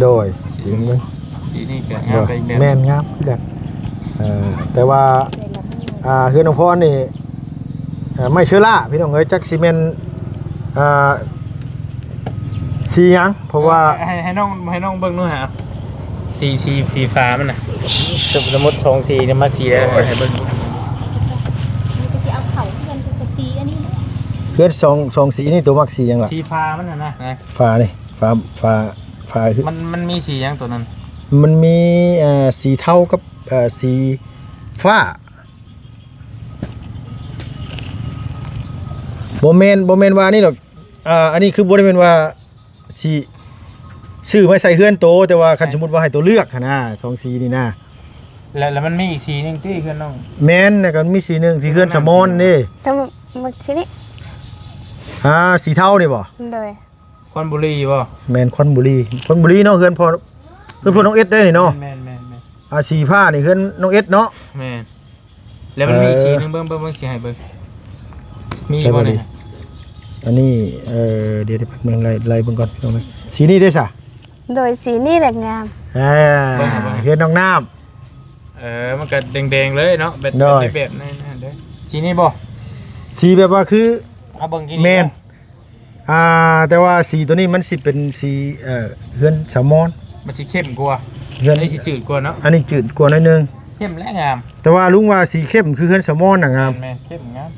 ໂດຍ ສີນ້ຳເງິນ ສີນີ້ກໍງາມໄປອີກແບບ ແມ່ນ ງາມຄືກັນ. ເອີ ແຕ່ວ່າ ອ່າ ເຮືອນນ້ອງພອນນີ້ ເອີ ໄມ້ເຊີລາ ພີ່ນ້ອງເອີຍ ຈັກຊິແມ່ນ ອ່າ ສີຫຍັງ ເພາະວ່າ ໃຫ້ ໃຫ້ນ້ອງ ໃຫ້ນ້ອງເບິ່ງດູຫາ ສີ ສີ ສີຟ້າມັນນະ ສົມ ສົມມຸດສອງສີນີ້ມັກສີໃດ ໃຫ້ເບິ່ງດູ. ມັນກໍຊິເອົາເຂົ້າເຮືອນກັບສີອັນນີ້ເນາະ. ເຮືອນສອງ ສອງສີນີ້ ໂຕມັກສີຫຍັງລະ? ສີຟ້າມັນນະນະ ຟ້ານີ້ ຟ້າ ຟ້າ ອ່າ ມັນ ມັນມີສີຫຍັງໂຕນັ້ນ? ມັນມີ ເອ່ອ ສີເທົາກັບ ເອ່ອ ສີຟ້າ. ບໍ່ແມ່ນ ບໍ່ແມ່ນວ່າອັນນີ້ດອກ. ອ່າ ອັນນີ້ຄືບໍ່ໄດ້ແມ່ນວ່າຊິຊື້ມາໃສ່ເຮືອນໂຕ, ແຕ່ວ່າຄັນ ແມ່ນ ສົມມຸດວ່າໃຫ້ໂຕເລືອກຫັ້ນນະ ສອງສີນີ້ນະ. ແລ້ວ ແລ້ວມັນມີອີກສີໜຶ່ງຕິເຮືອນນ້ອງ? ແມ່ນ ແລ້ວກໍມີສີໜຶ່ງທີ່ເຮືອນສະໝອນເດ້. ແຕ່ມັກສີນີ້. ອ່າ ສີເທົານີ້ບໍ່? ໂດຍ. ຄອນບູລີບໍ່? ແມ່ນ ຄອນບູລີ ຄອນບູລີເນາະ. ເຮືອນພໍ່ ເຮືອນພໍ່ນ້ອງເອັດເດ້ນີ້ເນາະ. ແມ່ນໆໆໆ. ອ່າ ສີຟ້ານີ້ເຮືອນນ້ອງເອັດເນາະ. ແມ່ນ. ແລ້ວມັນມີອີກ ເອີ ສີໜຶ່ງ ເບິ່ງ ເບິ່ງ ເບິ່ງ ຊິໃຫ້ເບິ່ງ ມີບໍ່ນີ້? ອັນນີ້ ເອີ ດຽວ ດຽວແປັບໜຶ່ງ ໄລ່ ໄລ່ເບິ່ງກ່ອນພີ່ນ້ອງເອີຍ. ສີນີ້ເດ້ຊະ? ໂດຍ ສີນີ້ແຫຼະງາມ. ອ່າ ເບິ່ງ ເບິ່ງ ເຮືອນນ້ອງນ້ຳ. ເອີ ມັນກໍແດງໆເລີຍເນາະ ແບບ ໂດຍ ແບບນັ້ນເດ້. ສີນີ້ບໍ່? ສີແບບວ່າຄື ເອົາເບິ່ງກີ້ນີ້. ແມ່ນ. ອ່າ ແຕ່ວ່າສີໂຕນີ້ມັນຊິເປັນສີ ເອີ ເຮືອນສະໝອນ ມັນຊິເຂັ້ມກວ່າ. ເຮືອນ ອັນນີ້ຊິຈືດກວ່າເນາະ. ອັນນີ້ຈືດກວ່າໜ້ອຍໜຶ່ງ. ເຂັ້ມແລະງາມ. ແຕ່ວ່າລຸງວ່າສີເຂັ້ມຄືເຮືອນສະໝອນນະງາມ. ແມ່ນໆ ເຂັ້ມງາມ.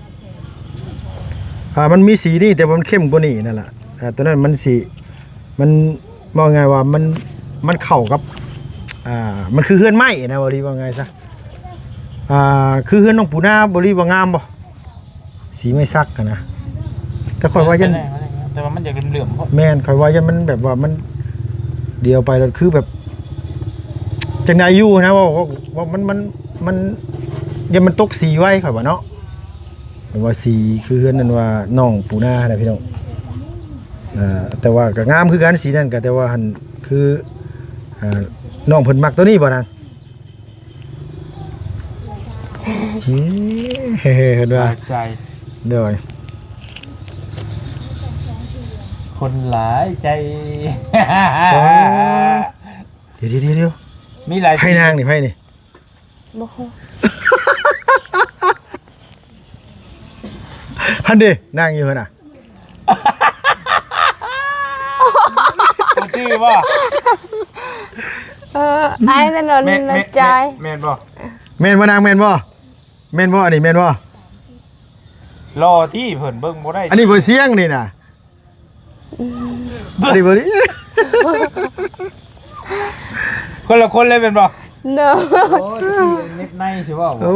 ອ່າ ມັນມີສີນີ້ ແຕ່ວ່າມັນເຂັ້ມກວ່ານີ້ນັ້ນລະ. ອ່າ ໂຕນັ້ນມັນຊິ ມັນ ເວົ້າງ່າຍວ່າມັນ ມັນເຂົ້າກັບ ອ່າ ມັນຄືເຮືອນໄມ້ນະ ເວົ້າດີ ເວົ້າງ່າຍຊະ. ອ່າ ຄືເຮືອນນ້ອງປູນາ ເວົ້າດີ ວ່າງາມບໍ່? ສີໄມ້ສັກຫັ້ນນະ. ແຕ່ຂ້ອຍວ່າຢ້ານ ແຕ່ວ່າມັນຢາກເຫຼື້ອມໆ ໂພດ. ແມ່ນ ຂ້ອຍວ່າຢ້ານມັນແບບວ່າມັນດຽວໄປແລ້ວຄືແບບຈັ່ງໃດຢູ່ຫັ້ນນະ. ເວົ້າ ເວົ້າ ເວົ້າມັນ ມັນ ມັນ ຢ້ານມັນຕົກສີໄວ ຂ້ອຍວ່າເນາະ. ເພາະວ່າສີຄືເຮືອນນັ້ນວ່ານ້ອງປູນາຫັ້ນນະພີ່ນ້ອງ. ອ່າ ແຕ່ວ່າກໍງາມຄືກັນສີນັ້ນ ກໍແຕ່ວ່າຫັ້ນຄື ອ່າ ນ້ອງເພິ່ນມັກໂຕນີ້ບໍ່ນາງ? ເອີ ເພິ່ນວ່າ ຫຼາຍໃຈ. ໂດຍ ຄົນຫຼາຍໃຈ. ອໍ ດຽວໆໆ ມີຫຼາຍ ໃຜນາງນີ້ ໃຜນີ້? ບໍ່ຮູ້. ຫັ້ນເດ ນາງຢູ່ຫັ້ນນະ. ບໍ່ຈື່ບໍ່? ເອີ ອ້າຍແມ່ນບໍ່? ແມ່ນ ແມ່ນ ແມ່ນບໍ່? ແມ່ນບໍ່ນາງ ແມ່ນບໍ່? ແມ່ນບໍ່? ອັນນີ້ແມ່ນບໍ່? ຫຼໍ່ຕິ ເພິ່ນເບິ່ງບໍ່ໄດ້. ອັນນີ້ບໍ່ສຽງນີ້ນະ. ອືມ ອັນນີ້ບໍ່ນີ້ ຄົນລະຄົນເລີຍແມ່ນບໍ່? ໂດຍ. ໂອ້ ຕະກີ້ເນັດໃນຊິເວົ້າ. ໂອ້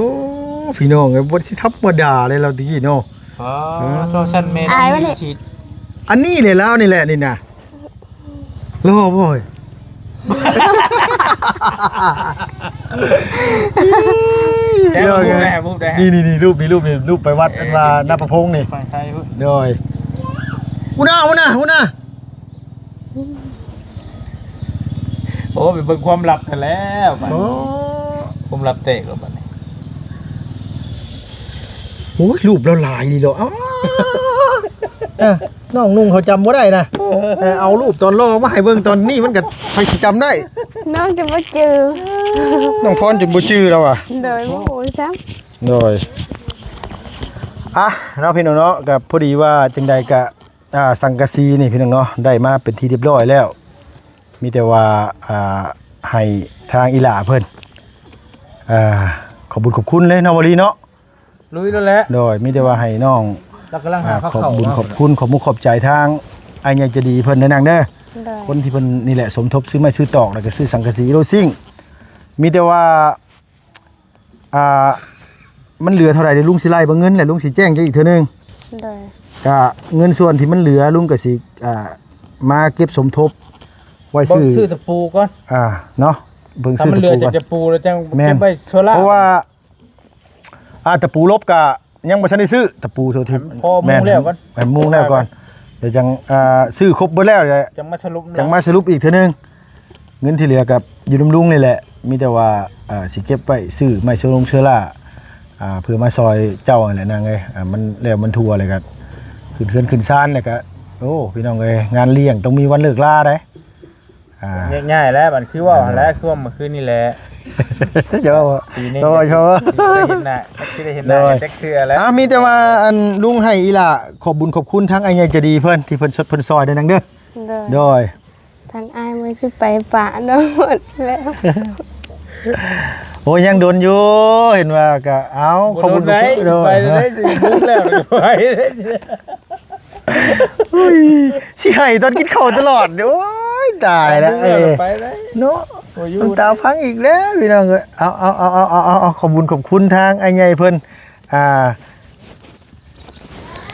ພີ່ນ້ອງເອີຍ ບໍ່ຊິທຳມະດາເລີຍລາວຕະກີ້ເນາະ. ອໍ ເອີ ໂຕຊັ້ນແມ່ນ ອັນນີ້ແຫຼະລາວນີ້ແຫຼະນີ້ນະ. ຫຼໍ່ບໍ່? ແຊະຮູບໄດ້ ຮູບໄດ້. ນີ້ໆໆ ຮູບນີ້ ຮູບນີ້ ຮູບໄປວັດ ເອີ ອັນວ່ານາປະພົງນີ້ ຝັ່ງໄທພຸ້ນ. ໂດຍ. ອຸນາ ອຸນາ ອຸນາ. ໂອ້ ໄປເບິ່ງຄວາມລັບກັນແລ້ວບັດນີ້. ໂອ້ ຄວາມລັບແຕກແລ້ວບັດນີ້. ໂອ້ຍ ຮູບລາວຫຼາຍນີ້ເນາະ. ອ້າ ເອີ ນ້ອງນຸ່ງເຂົາຈຳບໍ່ໄດ້ນະ. ເອີ ເອົາຮູບຕອນຫຼໍ່ມາໃຫ້ເບິ່ງຕອນນີ້ ມັນກໍໃຜຊິຈຳໄດ້. ນ້ອງຈະບໍ່ຈື່ ນ້ອງພອນຈົນບໍ່ຈື່ແລ້ວວ່າ. ໂດຍ ບໍ່ຮູ້ຊ້ຳ. ໂດຍ. ອ່ະ ເນາະ ພີ່ນ້ອງເນາະ ກໍພໍດີວ່າຈັ່ງໃດກໍ ອ່າ ສັງກະສີນີ້ ພີ່ນ້ອງເນາະ ໄດ້ມາເປັນທີ່ຮຽບຮ້ອຍແລ້ວ. ມີແຕ່ວ່າ ອ່າ ໃຫ້ທາງອີ່ຫຼ້າເພິ່ນ ອ່າ ຂອບບຸນຂອບຄຸນເລີຍເນາະ ວາລີເນາະ. ລຸຍໂລດແຫຼະ. ໂດຍ ມີແຕ່ວ່າໃຫ້ນ້ອງ ລາວກຳລັງຫາ ອ່າ ພາເຂົ້າ ຂອບບຸນຂອບຄຸນ ຂອບມຸກຂອບໃຈທາງອ້າຍໃຫຍ່ໃຈດີເພິ່ນເດີນາງເດີ. ໂດຍ. ຄົນທີ່ເພິ່ນນີ້ແຫຼະສົມທົບຊື້ໄມ້ຊື້ຕອກ ແລ້ວກໍຊື້ສັງກະສີໂລຊິງ. ມີແຕ່ວ່າ ອ່າ ມັນເຫຼືອເທົ່າໃດ ດຽວລຸງຊິໄລ່ເບິ່ງເງິນ ແລ້ວລຸງຊິແຈ້ງເຈົ້າອີກເທື່ອໜຶ່ງ. ໂດຍ. ກະເງິນສ່ວນທີ່ມັນເຫຼືອ ລຸງກໍຊິ ອ່າ ມາເກັບສົມທົບໄວ້ ເບິ່ງຊື້ ຊື້ຕະປູກ່ອນ ອ່າ ເນາະ. ເບິ່ງຊື້ຕະປູກ່ອນ ຕະປູແລ້ວຈັ່ງ ແມ່ນ ເກັບໄວ້ໂຊລາ ເພາະວ່າ ອ່າ ຕະປູລົບກະຍັງບໍ່ທັນໄດ້ຊື້ ຕະປູໂທທີ່ ພໍມຸງແລ້ວກ່ອນ ໃຫ້ມຸງແລ້ວກ່ອນ ດຽວຈັ່ງ ອ່າ ຊື້ຄົບເບິດແລ້ວ ຈັ່ງມາສະຫຼຸບ ຈັ່ງມາສະຫຼຸບອີກເທື່ອໜຶ່ງ. ເງິນທີ່ເຫຼືອກໍຢູ່ນຳລຸງນີ້ແຫຼະ ມີແຕ່ວ່າ ເອີ ຊິເກັບໄວ້ຊື້ໄມ້ເຊື້ອລົງເຊື້ອລາ ອ່າ ເພື່ອມາຊ່ອຍເຈົ້າຫັ້ນແຫຼະນາງເອີຍ. ອ່າ ມັນແລ້ວມັນທົ່ວແລ້ວກໍຂຶ້ນເຮືອນຂຶ້ນຊານແລ້ວກໍ ໂອ້ ພີ່ນ້ອງເອີຍ ງານລ້ຽງຕ້ອງມີວັນເລີກລາໄດ໋. ອ່າ ງ່າຍໆແຫຼະ ມັນຄືເວົ້າຫັ້ນແຫຼະ ຄືວ່າມື້ຄືນນີ້ແຫຼະ ເຈົ້າ ປີນີ້ ເຈົ້າ ເຈົ້າ ຊິໄດ້ເຫັນໜ້າ ຊິໄດ້ເຫັນໜ້າ ໂດຍ ຈັກເທື່ອແລ້ວ. ອ່າ ມີແຕ່ວ່າ ອັນ ລຸງໃຫ້ອີ່ຫຼ້າຂອບບຸນຂອບຄຸນທາງອ້າຍໃຫຍ່ໃຈດີເພິ່ນ ທີ່ເພິ່ນຊ່ວຍ ເພິ່ນຊ່ອຍເດີນາງເດີ. ໂດຍ ໂດຍ. ທາງອ້າຍມື້ຊິໄປປະນ້ອງໝົດແລ້ວ. ໂອ້ຍ ຍັງດົນຢູ່ ເຫັນວ່າກະ ເອົ້າ ບໍ່ດົນໃດ ຂອບຄຸນ ໂດຍ ໄປເລີຍ ບຸກແລ້ວໄປເລີຍ. ໂອ້ຍ ຊິໄຫ້ຕອນກິນເຂົ້າຕະຫຼອດ ໂອ້ຍ. ຕາຍແລ້ວ ເອີ ໄປໄດ້ເນາະ ບໍ່ຢູ່ ນ້ຳຕາພັງອີກແລ້ວພີ່ນ້ອງເອີຍ. ເອົາ ເອົາ ເອົາ ເອົາ ເອົາ ເອົາ ຂອບບຸນຂອບຄຸນທາງອ້າຍໃຫຍ່ເພິ່ນ ອ່າ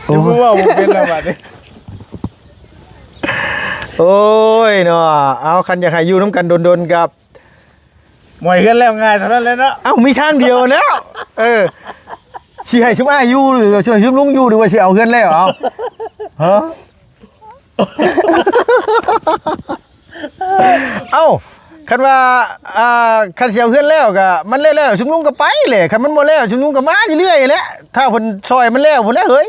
ໂອ້ ເວົ້າບໍ່ເປັນແລ້ວບາດນີ້ ໂອ້ຍເນາະ. ເອົາ ຄັນຢາກໃຫ້ຢູ່ນຳກັນດົນໆ ກັບ ໝອຍເຮືອນແລ້ວງ່າຍເທົ່ານັ້ນແຫຼະເນາະ. ເອົ້າ ມີທາງດຽວແລ້ວ ເອີ ຊິໃຫ້ຊຸມອ້າຍຢູ່ ຫຼືຊິໃຫ້ຊຸມລຸງຢູ່ ຫຼືວ່າຊິເອົາເຮືອນແລ້ວ ເອົາ ຮະ ເອົ້າ ຄັນວ່າ ອ່າ ຄັນຊິເອົາເຮືອນແລ້ວກະ ມັນແລ້ວໆ ຊຸມລຸງກະໄປແຫຼະ. ຄັນມັນບໍ່ແລ້ວ ຊຸມລຸງກະມາຢູ່ເລື້ອຍແຫຼະ ຖ້າເພິ່ນຊ່ອຍມັນແລ້ວພຸ້ນແຫຼະເຮີ້ຍ.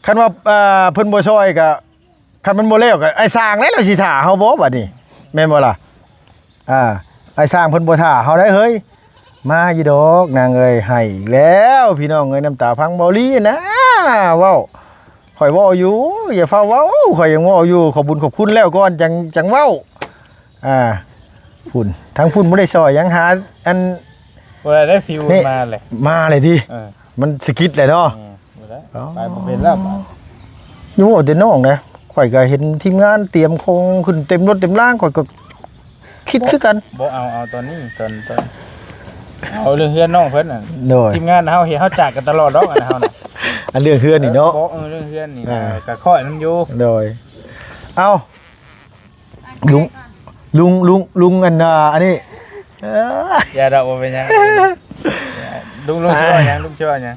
ຄັນວ່າ ອ່າ ເພິ່ນບໍ່ຊ່ອຍກະ ຄັນມັນບໍ່ແລ້ວກໍອ້າຍຊ່າງແຫຼະ ລາວຊິຖ້າເຮົາບໍ່ບາດນີ້ ແມ່ນບໍ່ລະ? ອ່າ ອ້າຍຊ່າງເພິ່ນບໍ່ຖ້າເຮົາໄດ້ເຮີ້ຍ. ມາຢູ່ດອກນາງເອີຍ. ໃຫ້ອີກແລ້ວພີ່ນ້ອງເອີຍ ນ້ຳຕາພັງເບົາຫຼີນະ. ເວົ້າ ຂ້ອຍເວົ້າຢູ່ ຢ່າຟ້າວເວົ້າ ຂ້ອຍຍັງເວົ້າຢູ່ ຂອບບຸນຂອບຄຸນແລ້ວກ່ອນ ຈັ່ງ ຈັ່ງເວົ້າ. ອ່າ ພຸ້ນ ທາງພຸ້ນບໍ່ໄດ້ຊ່ອຍຫຍັງ ຫາອັນ ບໍ່ໄດ້ ໄດ້ຟີວມາແຫຼະ ມາເລີຍຕິ. ເອີ ມັນສະກິດແຫຼະເນາະ. ອືມ ບໍ່ໄດ້ ອໍ ໄປບໍ່ເປັນແລ້ວບາດ. ຢູ່ແຕ່ນ້ອງນະ ຂ້ອຍກໍເຫັນທີມງານຕຽມຂອງຂຶ້ນເຕັມລົດເຕັມລາງ ຂ້ອຍກໍຄິດຄືກັນ. ບໍ່ ເອົາ ເອົາຕອນນີ້ ຕອນ ຕອນ ເອົາເລື່ອງເຮືອນນ້ອງເພິ່ນນະ. ໂດຍ ທີມງານເຮົາເຮັດ ເຮົາຈາກກັນຕະຫຼອດດອກ ອັນເຮົານະ ອັນເລື່ອງເຮືອນນີ້ເນາະ. ເອີ ເອີ ເລື່ອງເຮືອນນີ້ ອ່າ ກໍຂ້ອຍນຳຢູ່. ໂດຍ ເອົ້າ ລຸງ ລຸງ ລຸງ ລຸງ ອັນ ອ່າ ອັນນີ້ ເອີ ຢ່າດອກ ບໍ່ເປັນຫຍັງ. ລຸງ ລຸງຊິເວົ້າຫຍັງ? ລຸງຊິເວົ້າຫຍັງ?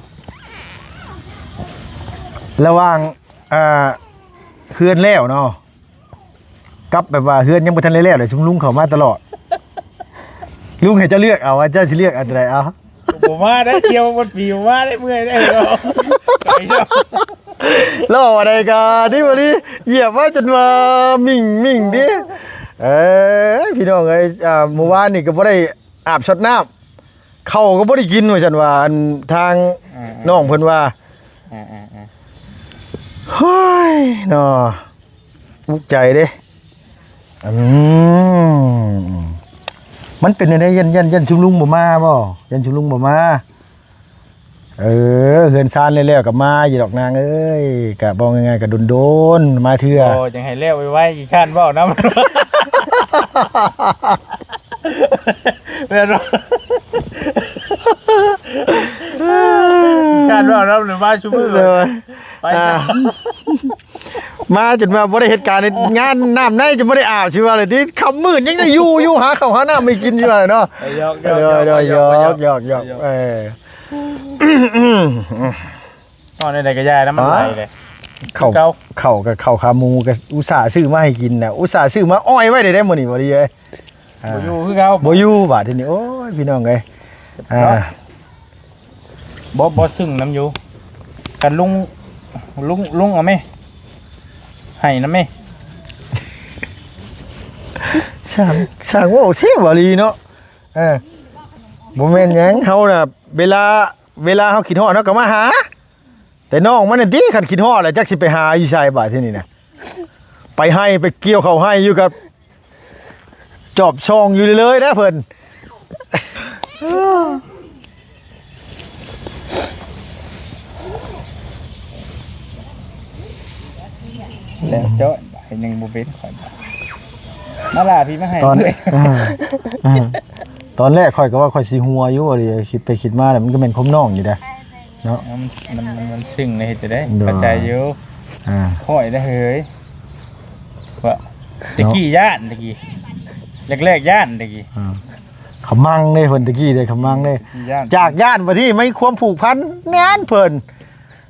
ລະຫວ່າງ ອ່າ ເຮືອນແລ້ວເນາະ ກັບແບບວ່າເຮືອນຍັງບໍ່ທັນໄດ້ແລ້ວ ແລ້ວຊຸມລຸງເຂົ້າມາຕະຫຼອດ. ລຸງໃຫ້ເຈົ້າເລືອກເອົາວ່າເຈົ້າຊິເລືອກອັນໃດເອົາ. ບໍ່ມາໄດ້ ທ່ຽວໝົດປີບໍ່ມາໄດ້ ເມື່ອຍໄດ້. ລໍວ່າໃດກະດີບໍ່ດີ ຢຽບມາຈົນວ່າມິ່ງມິ່ງຕິ. ເອີຍ ພີ່ນ້ອງເອີຍ ອ່າ ມື້ວານນີ້ກໍບໍ່ໄດ້ອາບຊອດນ້ຳ ເຂົ້າກໍບໍ່ໄດ້ກິນວ່າຊັ້ນວ່າ ອັນທາງ ອືມ ນ້ອງເພິ່ນວ່າ. ອືມໆໆ ເຮີ້ຍເນາະ ອຸກໃຈເດ້. ອືມ ມັນເປັນແນວໃດ? ຢ້ານ ຢ້ານ ຢ້ານຊຸມລຸງບໍ່ມາບໍ່? ຢ້ານຊຸມລຸງບໍ່ມາ. ເອີ ເຮືອນຊານແລ້ວໆກໍມາຢູ່ດອກນາງເອີຍ ກະເວົ້າງ່າຍໆກໍດົນໆມາເທື່ອ. ໂອ້ ຈັ່ງໃຫ້ແລ້ວໄວໆ ຂີ້ຄ້ານເວົ້ານຳ ແມ່ນບໍ່? ຂີ້ຄ້ານເວົ້ານຳ ມາຊຸມື້. ໂດຍ ໄປ ອ່າ ມາຈົນວ່າບໍ່ໄດ້ເຮັດການເຮັດງານ ນ້ຳໃນຈົນບໍ່ໄດ້ອາບ ຊິວ່າແຫຼະຕິ. ຄ່ຳມືດຍັງໄດ້ຢູ່ ຢູ່ຫາເຂົ້າຫານ້ຳໃຫ້ກິນ ຊິວ່າແຫຼະເນາະ. ຫຍອກໆ ໂດຍ ໂດຍ ຫຍອກໆ ຫຍອກໆ ເອີ ເວົ້າແນວໃດກໍຢ່ານະ ມັນຫຼາຍເດ້. ເຂົ້າ ເຂົ້າກໍເຂົ້າຂາໝູ ກໍອຸດສ່າຊື້ມາໃຫ້ກິນນະ ອຸດສ່າຊື້ມາອ້ອຍໄວ້ໄດ້ ມື້ນີ້ບໍ່ດີເອີຍ. ອ່າ ບໍ່ຢູ່ຄືເກົ່າ ບໍ່ຢູ່ບາດທີນີ້. ໂອ້ຍ ພີ່ນ້ອງເອີຍ ອ່າ ບໍ່ ບໍ່ ຊຶ່ງນຳຢູ່. ຄັນລຸງ ລຸງ ລຸງເອົາແມ ໃຫ້ນຳແມ. ຊ່າງ ຊ່າງເວົ້າແທ້ບໍ່ລີເນາະ. ເອີ ບໍ່ແມ່ນຫຍັງ ເຮົານະ ເວລາ ເວລາເຮົາຄິດຮອດເຮົາກໍມາຫາ. ແຕ່ນ້ອງມັນນັ້ນຕິ ຄັນຄິດຮອດແລ້ວຈັກຊິໄປຫາຢູ່ໃສບາດທີນີ້ນະ. ໄປໄຮ່ໄປກ່ຽວເຂົ້າໄຮ່ຢູ່ກັບ ຈອບສ່ອງຢູ່ເລື້ອຍໆເດ້ເພິ່ນ. ແລ້ວເຈາະໃບໜຶ່ງບໍ່ເປັນຂ້ອຍ ມາລາພີ່ມາໃຫ້ຕອນ ເອີ ເອີ ຕອນແລກຂ້ອຍກໍວ່າຂ້ອຍຊິຫົວຢູ່ ອີ່ຫຼີ ຄິດໄປຄິດມາແລ້ວມັນກໍແມ່ນຄວາມນ້ອງຢູ່ເດ້. ເນາະ ມັນ ມັນ ມັນ ມັນຊຶ້ງເລີຍ ເຮັດຈັ່ງໃດ ໂດຍ ເຂົ້າໃຈຢູ່. ອ່າ ຂ້ອຍໄດ້ເຮີ້ຍ ວ່າ ແຕ່ ເນາະ ກີ້ຢ້ານ ແຕ່ກີ້ ແລກໆຢ້ານ ແຕ່ກີ້. ອ່າ ຂະມັງເດ້ເພິ່ນ ແຕ່ກີ້ເດ້ ຂະມັງເດ້ ຢ້ານ ຈາກຢ້ານ ບັດນີ້ມີຄວາມຜູກພັນແໜ້ນເພິ່ນ.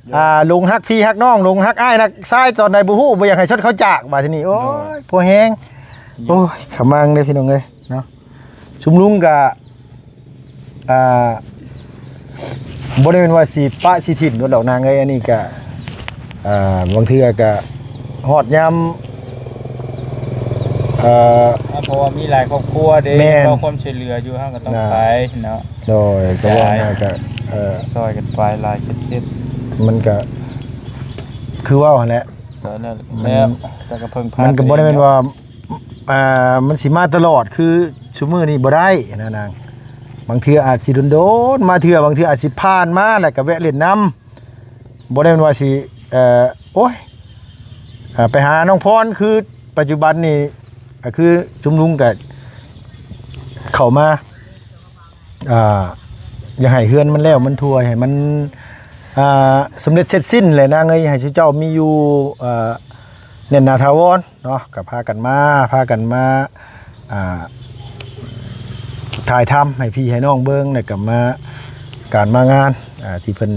ໂດຍ ອ່າ ຫຼົງຮັກພີ່ຮັກນ້ອງ ຫຼົງຮັກອ້າຍຮັກຊາຍ ຕອນໃດບໍ່ຮູ້ ບໍ່ຢາກໃຫ້ຊົດເຂົາຈາກ ບາດທີນີ້ ໂອ້ຍ ໂດຍ ພໍແຮງ. ໂດຍ ໂອ້ຍ ຂະມັງເດ້ພີ່ນ້ອງເອີຍເນາະ. ຊຸມລຸງກະ ອ່າ ບໍ່ໄດ້ແມ່ນວ່າຊິປະຊິຖິ້ມໂດນດອກນາງເອີຍ. ອັນນີ້ກະ ອ່າ ບາງເທື່ອກະຮອດຍາມ ເອີ ເພາະວ່າມີຫຼາຍຄອບຄົວເດ້ ແມ່ນ ລໍຄວາມຊ່ວຍເຫຼືອຢູ່ ເຮົາກໍຕ້ອງໄປເນາະ. ໂດຍ ກໍເວົ້າງ່າຍກະ ເອີ ຊ່ອຍກັນໄປຫຼາຍເຂດ ມັນກະຄືເວົ້າຫັ້ນແຫຼະ ແລ້ວ ມັນ ແລ້ວ ແລ້ວກໍເພິ່ງພາ ມັນກໍບໍ່ໄດ້ແມ່ນວ່າ ອ່າ ມັນຊິມາຕະຫຼອດຄືຊຸມື້ນີ້ບໍ່ໄດ້ນະນາງ. ບາງເທື່ອອາດຊິດົນໆມາເທື່ອ ບາງເທື່ອອາດຊິຜ່ານມາແລ້ວກໍແວະຫຼິ້ນນຳ. ບໍ່ໄດ້ແມ່ນວ່າຊິ ເອີ ໂອ້ຍ ເອີ ໄປຫານ້ອງພອນ ຄືປັດຈຸບັນນີ້ ກໍຄືຊຸມລຸງກໍເຂົ້າມາ ອ່າ ຢາກໃຫ້ເຮືອນມັນແລ້ວມັນທົ່ວ ໃຫ້ມັນ ອ່າ ສຳເລັດເສັດສິ້ນແຫຼະນາງເອີຍ ໃຫ້ເຈົ້າມີຢູ່ ອ່າ ແໜ້ນໜາຖາວອນເນາະ ກໍພາກັນມາ ພາກັນມາ ອ່າ ຖ່າຍທຳໃຫ້ພີ່ໃຫ້ນ້ອງເບິ່ງ ແລ້ວກໍມາ ການມາງານ ອ່າ ທີ່ເພິ່ນ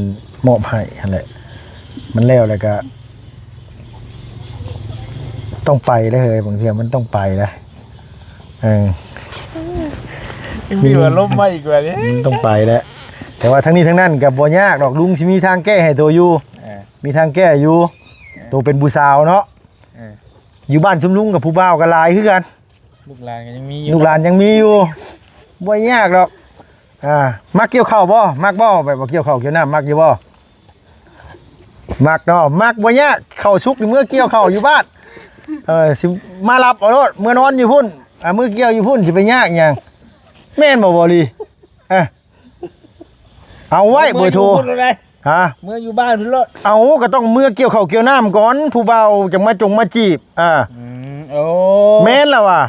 ມອບໃຫ້ຫັ້ນແຫຼະ ມັນແລ້ວ ແລ້ວກໍ ຕ້ອງໄປເດ້ເຮີຍ ບາງເທື່ອມັນຕ້ອງໄປເດ້. ເອີ ມີອາລົມມາອີກວ່າເດ້ ມັນຕ້ອງໄປແຫຼະ ແຕ່ວ່າທັງນີ້ທັງນັ້ນກໍບໍ່ຍາກດອກ ລຸງຊິມີທາງແກ້ໃຫ້ໂຕຢູ່ ເອີ ມີທາງແກ້ຢູ່ ເອີ ໂຕເປັນຜູ້ສາວເນາະ ເອີ ຢູ່ບ້ານຊຸມລຸງກັບຜູ້ບ່າວກໍຫຼາຍຄືກັນ ລູກຫຼານກໍຍັງມີຢູ່ ລູກຫຼານຍັງມີຢູ່ ບໍ່ຍາກດອກ ອ່າ ມັກກ່ຽວເຂົ້າບໍ່? ມັກບໍ່? ແບບວ່າກ່ຽວເຂົ້າກ່ຽວນ້ຳ ມັກຢູ່ບໍ່? ມັກເນາະ ມັກ ບໍ່ຍາກ ເຂົ້າສຸກນີ້ເມືອກ່ຽວເຂົ້າຢູ່ບ້ານ ເອີ ຊິມາຮັບເອົາໂລດ ເມືອນອນຢູ່ພຸ້ນ ອ່າ ເມືອກ່ຽວຢູ່ພຸ້ນ ຊິໄປຍາກຫຍັງ ແມ່ນບໍ່ ບໍ່ລີ? ເອີ ເອົາໄວ້ເບີໂທ ເມືອຢູ່ພຸ້ນໂລດເດ້ ຮະ ເມືອຢູ່ບ້ານພຸ້ນໂລດ ເອົາ ກໍຕ້ອງເມືອກ່ຽວເຂົ້າກ່ຽວນ້ຳກ່ອນ ຜູ້ບ່າວຈັ່ງມາຈົງມາຈີບ ອ່າ ອືມ ໂອ້ ແມ່ນລະວ່າ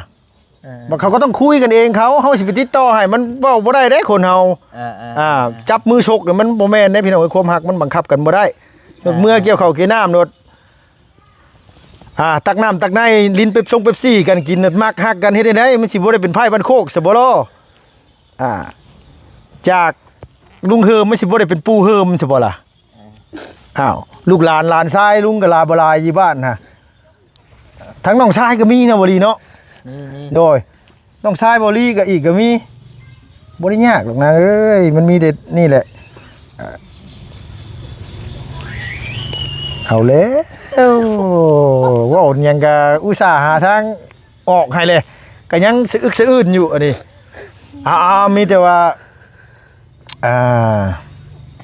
ເອີ ມັນເຂົາກໍຕ້ອງຄຸຍກັນເອງເຂົາ ເຮົາຊິໄປຕິດຕໍ່ໃຫ້ ມັນເວົ້າບໍ່ໄດ້ເດ້ຄົນເຮົາ ອ່າໆ ອ່າ ຈັບມືຊົກນີ້ມັນບໍ່ແມ່ນເດ້ພີ່ນ້ອງເອີຍ ຄວາມຮັກມັນບັງຄັບກັນບໍ່ໄດ້ ອ່າ ເມື່ອກ່ຽວເຂົ້າກ່ຽວນ້ຳໂລດ ອ່າ ຕັກນ້ຳຕັກໃນ ຫຼິ້ນເປັບຊົງເປັບຊີກັນກິນ ມັກຮັກກັນເຮັດຈັ່ງໃດ ມັນຊິບໍ່ໄດ້ເປັນໄພ້ບ້ານໂຄກຊະບໍ່ລະ ອ່າ ຈາກລຸງເຮີມ ມັນຊິບໍ່ໄດ້ເປັນປູ່ເຮີມຊະບໍ່ລະ? ອ້າວ ລູກຫຼານ ຫຼານຊາຍລຸງກໍຫຼາຍບໍ່ຫຼາຍຢູ່ບ້ານຫັ້ນ ທັງນ້ອງຊາຍກໍມີເນາະ ບໍ່ລີເນາະ ມີ ມີ ໂດຍ ນ້ອງຊາຍບໍ່ລີກໍອີກກໍມີ ບໍ່ໄດ້ຍາກດອກນາງເອີຍ ມັນມີແຕ່ນີ້ແຫຼະ ເອົາແລ້ວ ເວົ້າຫຍັງກໍອຸດສ່າຫາທາງ ອອກໃຫ້ເລີຍ ກໍຍັງສະອຶກສະອື້ນຢູ່ອັນນີ້ ເອົາໆ ມີແຕ່ວ່າ ອ່າ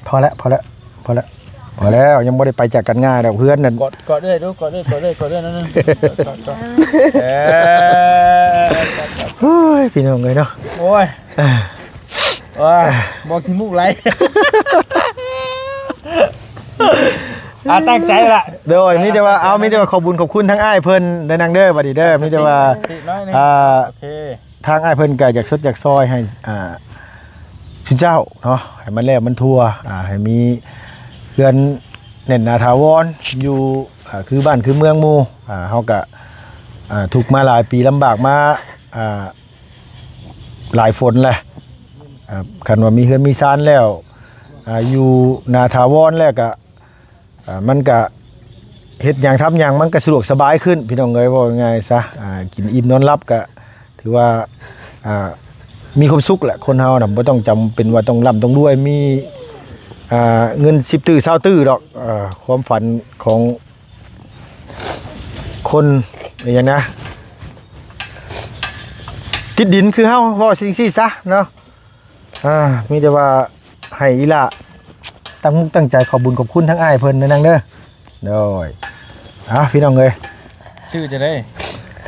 ພໍແລ້ວ ພໍແລ້ວ ພໍແລ້ວ ພໍແລ້ວ ຍັງບໍ່ໄດ້ໄປຈາກກັນງ່າຍດອກ ເພື່ອນນັ້ນ ກອດ ກອດເອື້ອຍດູ ກອດເອື້ອຍ ກອດເອື້ອຍ ກອດເອື້ອຍ ນັ້ນ ເອີ ໂອ້ຍ ພີ່ນ້ອງເອີຍເນາະ ໂອ້ຍ ເອີ ໂອ້ຍ ບໍ່ຂີ້ມູກໄຫຼ ອ່າ ຕັ້ງໃຈລະ ໂດຍ ມີແຕ່ວ່າ ເອົາ ມີແຕ່ວ່າຂອບບຸນຂອບຄຸນທາງອ້າຍເພິ່ນເດີນາງເດີ ບັດນີ້ເດີ ມີແຕ່ວ່າ ສະຕິໜ້ອຍໜຶ່ງ ອ່າ ໂອເຄ ທາງອ້າຍເພິ່ນກໍຢາກຊົດຢາກຊ່ອຍໃຫ້ ອ່າ ຊຸມເຈົ້າເນາະ ໃຫ້ມັນແລ້ວມັນທົ່ວ ອ່າ ໃຫ້ມີເຮືອນແໜ້ນໜາຖາວອນຢູ່ ອ່າ ຄືບ້ານຄືເມືອງໝູ່ ອ່າ ເຮົາກໍ ອ່າ ທຸກມາຫຼາຍປີ ລຳບາກມາ ອ່າ ຫຼາຍຝົນແຫຼະ ອ່າ ຄັນວ່າມີເຮືອນມີຊານແລ້ວ ອ່າ ຢູ່ໜາຖາວອນແລ້ວກໍ ອ່າ ມັນກະເຮັດຫຍັງທຳຫຍັງມັນກະສະດວກສະບາຍຂຶ້ນ ພີ່ນ້ອງເອີຍ ເວົ້າງ່າຍໆຊະ ອ່າ ກິນອີ່ມນອນຫຼັບກະຖືວ່າ ອ່າ ມີຄວາມສຸກແຫຼະ ຄົນເຮົານະ ບໍ່ຕ້ອງຈຳເປັນວ່າຕ້ອງລ່ຳຕ້ອງລວຍ ມີ ອ່າ ເງິນສິບຕື້ຊາວຕື້ດອກ ເອີ ຄວາມຝັນຂອງຄົນ ອີຫຍັງນະ ຕິດດິນຄືເຮົາ ເວົ້າຈັ່ງຊີ້ຊະເນາະ. ອ່າ ມີແຕ່ວ່າໃຫ້ອີ່ຫຼ້າຕັ້ງມຸກຕັ້ງໃຈ ຂອບບຸນຂອບຄຸນທາງອ້າຍເພິ່ນເດີນາງເດີ. ໂດຍ ເອົາ ພີ່ນ້ອງເອີຍ ຊື່ຈັ່ງໃດ?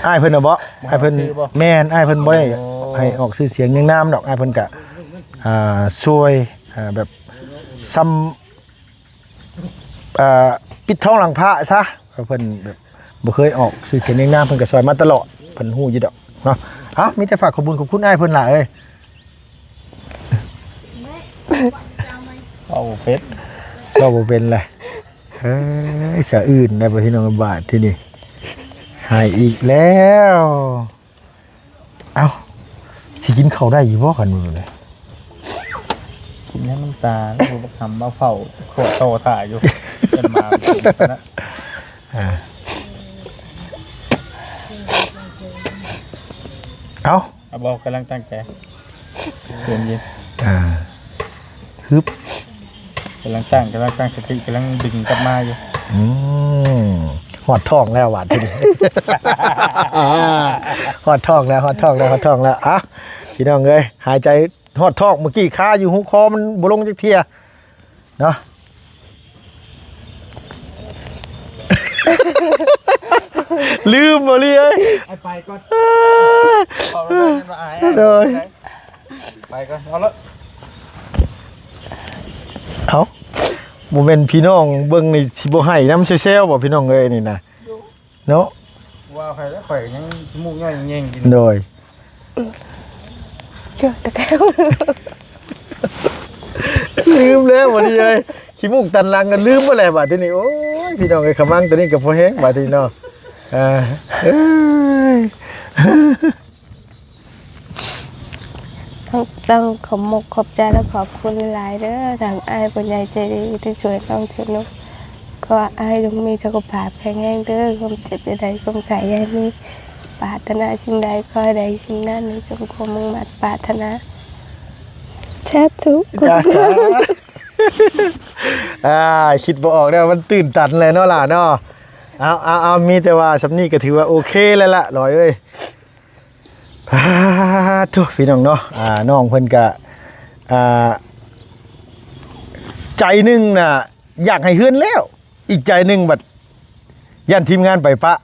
ອ້າຍເພິ່ນນະເບາະ ອ້າຍເພິ່ນ ຊື່ບໍ່? ແມ່ນ ອ້າຍເພິ່ນບໍ່ໄດ້ ໂອ້ ໃຫ້ອອກຊື່ສຽງນຽງນາມດອກ ອ້າຍເພິ່ນກະ ອ່າ ຊ່ວຍ ອ່າ ແບບຊ່ຳ ອ່າ ປິດທອງຫຼັງພະຊະ ເພິ່ນແບບບໍ່ເຄີຍອອກຊື່ສຽງນຽງນາມ ເພິ່ນກໍຊ່ອຍມາຕະຫຼອດ ເພິ່ນຮູ້ຢູ່ດອກເນາະ. ເອົ້າ ມີແຕ່ຝາກຂອບບຸນຂອບຄຸນອ້າຍເພິ່ນຫຼາຍເອີຍ. ເວົ້າບໍ່ເປັນ ເວົ້າບໍ່ເປັນແຫຼະ. ເອີຍ ສະອື່ນໄດ້ບໍ່ ພີ່ນ້ອງ ບາດທີນີ້ ໃຫ້ອີກແລ້ວ. ເອົ້າ ຊິກິນເຂົ້າໄດ້ຢູ່ບໍ່ ຄັນມື້ນີ້? ກິນໃຫ້ມັນຕາຍ ບໍ່ບັກຫຳມາເຝົ້າ ຂວດຕໍ່ຖ້າຢູ່ ຈົນມາ ອ່າ ເອົ້າ ເອົາບໍ່ ກຳລັງຕັ້ງໃຈ ເຢັນໆ ອ່າ ຮຶບ ກຳລັງຕັ້ງ ກຳລັງຕັ້ງສະຕິ ກຳລັງດຶງກັບມາຢູ່. ອືມ ຮອດທ້ອງແລ້ວບາດທີນີ້ ຮອດທ້ອງແລ້ວ ຮອດທ້ອງແລ້ວ ຮອດທ້ອງແລ້ວ. ອ່ະ ພີ່ນ້ອງເອີຍ ຫາຍໃຈຮອດທ້ອງ ເມື່ອກີ້ຄາຢູ່ຫູຄໍມັນບໍ່ລົງຈັກເທື່ອເນາະ. ລືມບໍ່ລີເອີຍ ໄປກ່ອນ ເອົາແລ້ວ ໂດຍ ໄປກ່ອນ ເອົາລະ ເອົ້າ ບໍ່ແມ່ນພີ່ນ້ອງເບິ່ງນີ້ຊິບໍ່ໄຫ້ນຳແຊວໆບໍ່ ພີ່ນ້ອງເອີຍ ນີ້ນະ ເນາະ. ວ່າໃຜແລ້ວ ຂ້ອຍກໍຍັງຂີ້ມູກຍ້ອຍແຍງໆຢູ່ ໂດຍ ເຈົ້າຕະແກ້ວ ລືມແລ້ວບັດນີ້ເອີຍ ຂີ້ມູກຕັນຫຼັງກໍລືມໝົດແລ້ວບາດທີນີ້. ໂອ້ຍ ພີ່ນ້ອງເອີຍ ຂະມັງໂຕນີ້ກໍພໍແຮງບາດທີນີ້ເນາະ. ອ່າ ເອີຍ ຕ້ອງ ຕ້ອງຂອບມຸກຂອບໃຈ ແລະ ຂອບຄຸນຫຼາຍໆເດີ ທາງອ້າຍຜູ້ໃຫຍ່ໃຈດີທີ່ຊ່ວຍນ້ອງຊ່ວຍນຸກ. ຂໍໃຫ້ລຸງມີສຸຂະພາບແຂງແຮງເດີ ຄວາມເຈັບຢ່າໄດ້ ຄວາມໄຂ້ຢ່າມີ ປາດຖະໜາສິ່ງໃດ ຂໍໃຫ້ໄດ້ສິ່ງນັ້ນ ໃຫ້ສົມຄວາມມຸ່ງມາດປາດຖະໜາ ສາທຸ. ອ່າ ຄິດບໍ່ອອກແລ້ວ ມັນຕື່ນຕັນແຫຼະເນາະຫຼ້າເນາະ. ເອົາ ເອົາ ເອົາ ມີແຕ່ວ່າສ່ຳນີ້ກໍຖືວ່າໂອເຄແລ້ວລະ ລອຍເອີຍ. ປາດໂທ້ ພີ່ນ້ອງເນາະ ອ່າ ນ້ອງເພິ່ນກະ ອ່າ ໃຈໜຶ່ງນະ ຢາກໃຫ້ເຮືອນແລ້ວ ອີກໃຈໜຶ່ງບັດຢ້ານທີມງານໄປປະ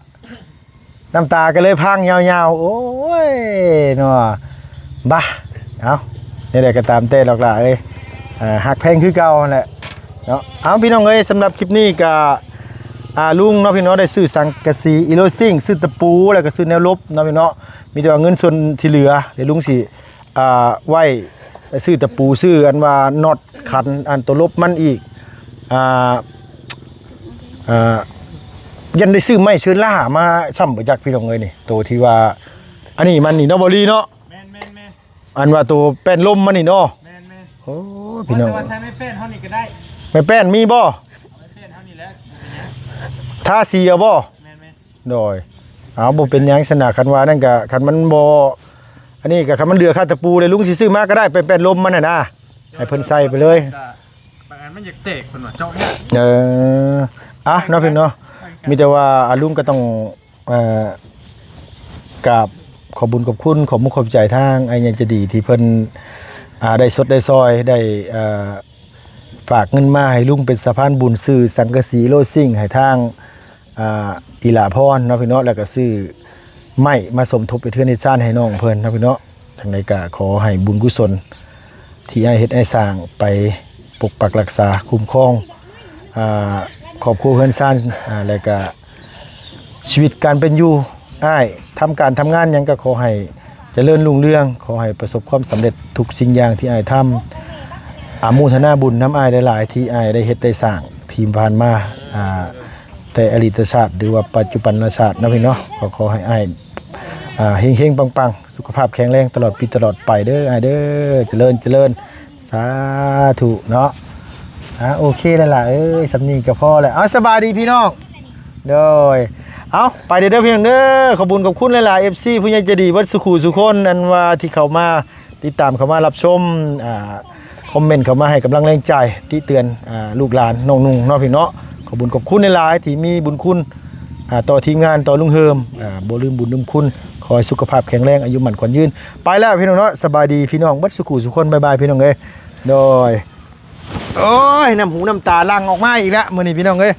ນ້ຳຕາກໍເລີຍພັງຍາວໆ. ໂອ້ຍເນາະ ບາ ເອົາ ແນວໃດກໍຕາມແຕ່ດອກຫຼ້າເອີຍ ອ່າ ຮັກແພງຄືເກົ່າຫັ້ນແຫຼະເນາະ. ເອົາ ພີ່ນ້ອງເອີຍ ສຳລັບຄລິບນີ້ກໍ ອ່າ ລຸງເນາະ ພີ່ນ້ອງ ໄດ້ຊື້ສັງກະສີ ອີໂລຊິງ ຊື້ຕະປູ ແລ້ວກໍຊື້ແນວຫຼົບເນາະ ພີ່ນ້ອງ. ມີແຕ່ວ່າເງິນສ່ວນທີ່ເຫຼືອ ດຽວລຸງຊິ ອ່າ ໄວ້ໄປຊື້ຕະປູ ຊື້ອັນວ່ານັອດຂັນ ອັນໂຕຫຼົບມັນອີກ ອ່າ ອ່າ ຍັງໄດ້ຊື້ໄມ້ເຊີນລ້າມາຊ້ຳບໍ່ຈັກ ພີ່ນ້ອງເອີຍ ນີ້ ໂຕທີ່ວ່າ ອັນນີ້ມັນນີ້ເນາະ ບໍ່ລີເນາະ. ແມ່ນໆໆ ອັນວ່າໂຕແປ້ນລົມມັນນີ້ເນາະ. ແມ່ນໆ ໂອ້ ພີ່ນ້ອງ ວ່າແຕ່ວ່າໃຊ້ໄມ້ແປ້ນເຮົານີ້ກໍໄດ້. ໄມ້ແປ້ນມີບໍ່? ເອົາໄມ້ແປ້ນເຮົານີ້ແຫຼະ ບໍ່ເປັນຫຍັງ ທາສີເອົາບໍ່? ແມ່ນໆ ໂດຍ ເອົາ ບໍ່ເປັນຫຍັງຊັ້ນນະ ຄັນວ່ານັ້ນກະ ຄັນມັນບໍ່ ອັນນີ້ກະ ຄັນມັນເຫຼືອຄ່າຕະປູເລີຍ ລຸງຊິຊື້ມາກໍໄດ້ ແປ້ນ ແປ້ນລົມມັນຫັ້ນນະ ໃຫ້ເພິ່ນໃສ່ໄປເລີຍ. ບາງອັນມັນຢາກແຕກ ເພິ່ນວ່າເຈາະຍາກ. ເອີ ອ່ະ ເນາະ ພີ່ນ້ອງເນາະ ມີແຕ່ວ່າ ອາ ລຸງກໍຕ້ອງ ເອີ ກາບຂອບບຸນຂອບຄຸນ ຂອບມຸກຂອບໃຈທາງອ້າຍໃຫຍ່ໃຈດີ ທີ່ເພິ່ນ ອ່າ ໄດ້ຊົດໄດ້ຊ່ອຍ ໄດ້ ອ່າ ຝາກເງິນມາໃຫ້ລຸງເປັນສະພານບຸນ ຊື້ສັງກະສີໂລຊິງໃຫ້ທາງ ອ່າ ອີຫຼ້າພອນເນາະ ພີ່ນ້ອງເນາະ ແລ້ວກໍຊື້ໄມ້ມາສົມທົບເຮັດເຮືອນເຮັດຊານໃຫ້ນ້ອງເພິ່ນເນາະ ພີ່ນ້ອງເນາະ. ຈັ່ງໃດກໍຂໍໃຫ້ບຸນກຸສົນທີ່ອ້າຍເຮັດອ້າຍສ້າງໄປປົກປັກຮັກສາຄຸ້ມຄອງ ອ່າ ຄອບຄົວເຮືອນຊານ ອ່າ ແລ້ວກໍຊີວິດການເປັນຢູ່ ອ້າຍທຳການທຳງານຫຍັງກໍຂໍໃຫ້ ຈະເລີນຮຸ່ງເຮືອງ ຂໍໃຫ້ປະສົບຄວາມສຳເລັດທຸກສິ່ງຢ່າງທີ່ອ້າຍທຳ. ອາໂມທະນາບຸນນຳອ້າຍຫຼາຍໆ ທີ່ອ້າຍໄດ້ເຮັດໄດ້ສ້າງທີ່ຜ່ານມາ ອ່າ ແຕ່ອະດີດຕະຊາດ ຫຼືວ່າປັດຈຸບັນນະຊາດເນາະ ພີ່ເນາະ. ກໍຂໍໃຫ້ອ້າຍ ອ່າ ເຮັງໆ ປັງໆ ສຸຂະພາບແຂງແຮງຕະຫຼອດປີຕະຫຼອດໄປເດີອ້າຍເດີ ຈະເລີນ ຈະເລີນ ສາທຸເນາະ. ອ່າ ໂອເຄແລ້ວຫຼ້າເອີຍ ສ່ຳນີ້ກໍພໍແລ້ວ. ເອົາ ສະບາຍດີພີ່ນ້ອງ ໂດຍ ເອົາ ໄປເດີ ເດີພີ່ນ້ອງເດີ. ຂອບບຸນຂອບຄຸນຫຼາຍໆ ເອັຟຊີ ຜູ້ໃຫຍ່ໃຈດີເບິດສູ່ຄູ່ສູ່ຄົນ ອັນວ່າທີ່ເຂົ້າມາຕິດຕາມ ເຂົ້າມາຮັບຊົມ ອ່າ ຄອມເມັນເຂົ້າມາໃຫ້ກຳລັງແຮງໃຈ ຕິເຕືອນ ອ່າ ລູກຫຼານນ້ອງນຸ່ງເນາະ ພີ່ເນາະ. ຂອບບຸນຂອບຄຸນຫຼາຍໆ ທີ່ມີບຸນຄຸນ ອ່າ ຕໍ່ທີມງານ ຕໍ່ລຸງເຮີມ ອ່າ ບໍ່ລືມບຸນລືມຄຸນ. ຂໍໃຫ້ສຸຂະພາບແຂງແຮງ ອາຍຸໝັ້ນຂວັນຍືນ. ໄປແລ້ວພີ່ນ້ອງເນາະ ສະບາຍດີພີ່ນ້ອງເບິດສູ່ຄູ່ສູ່ຄົນ ບາຍບາຍ ພີ່ນ້ອງເອີຍ ໂດຍ. ໂອ້ຍ ນ້ຳຫູນ້ຳຕາຫຼັ່ງອອກມາອີກແລ້ວມື້ນີ້ ພີ່ນ້ອງເອີຍ.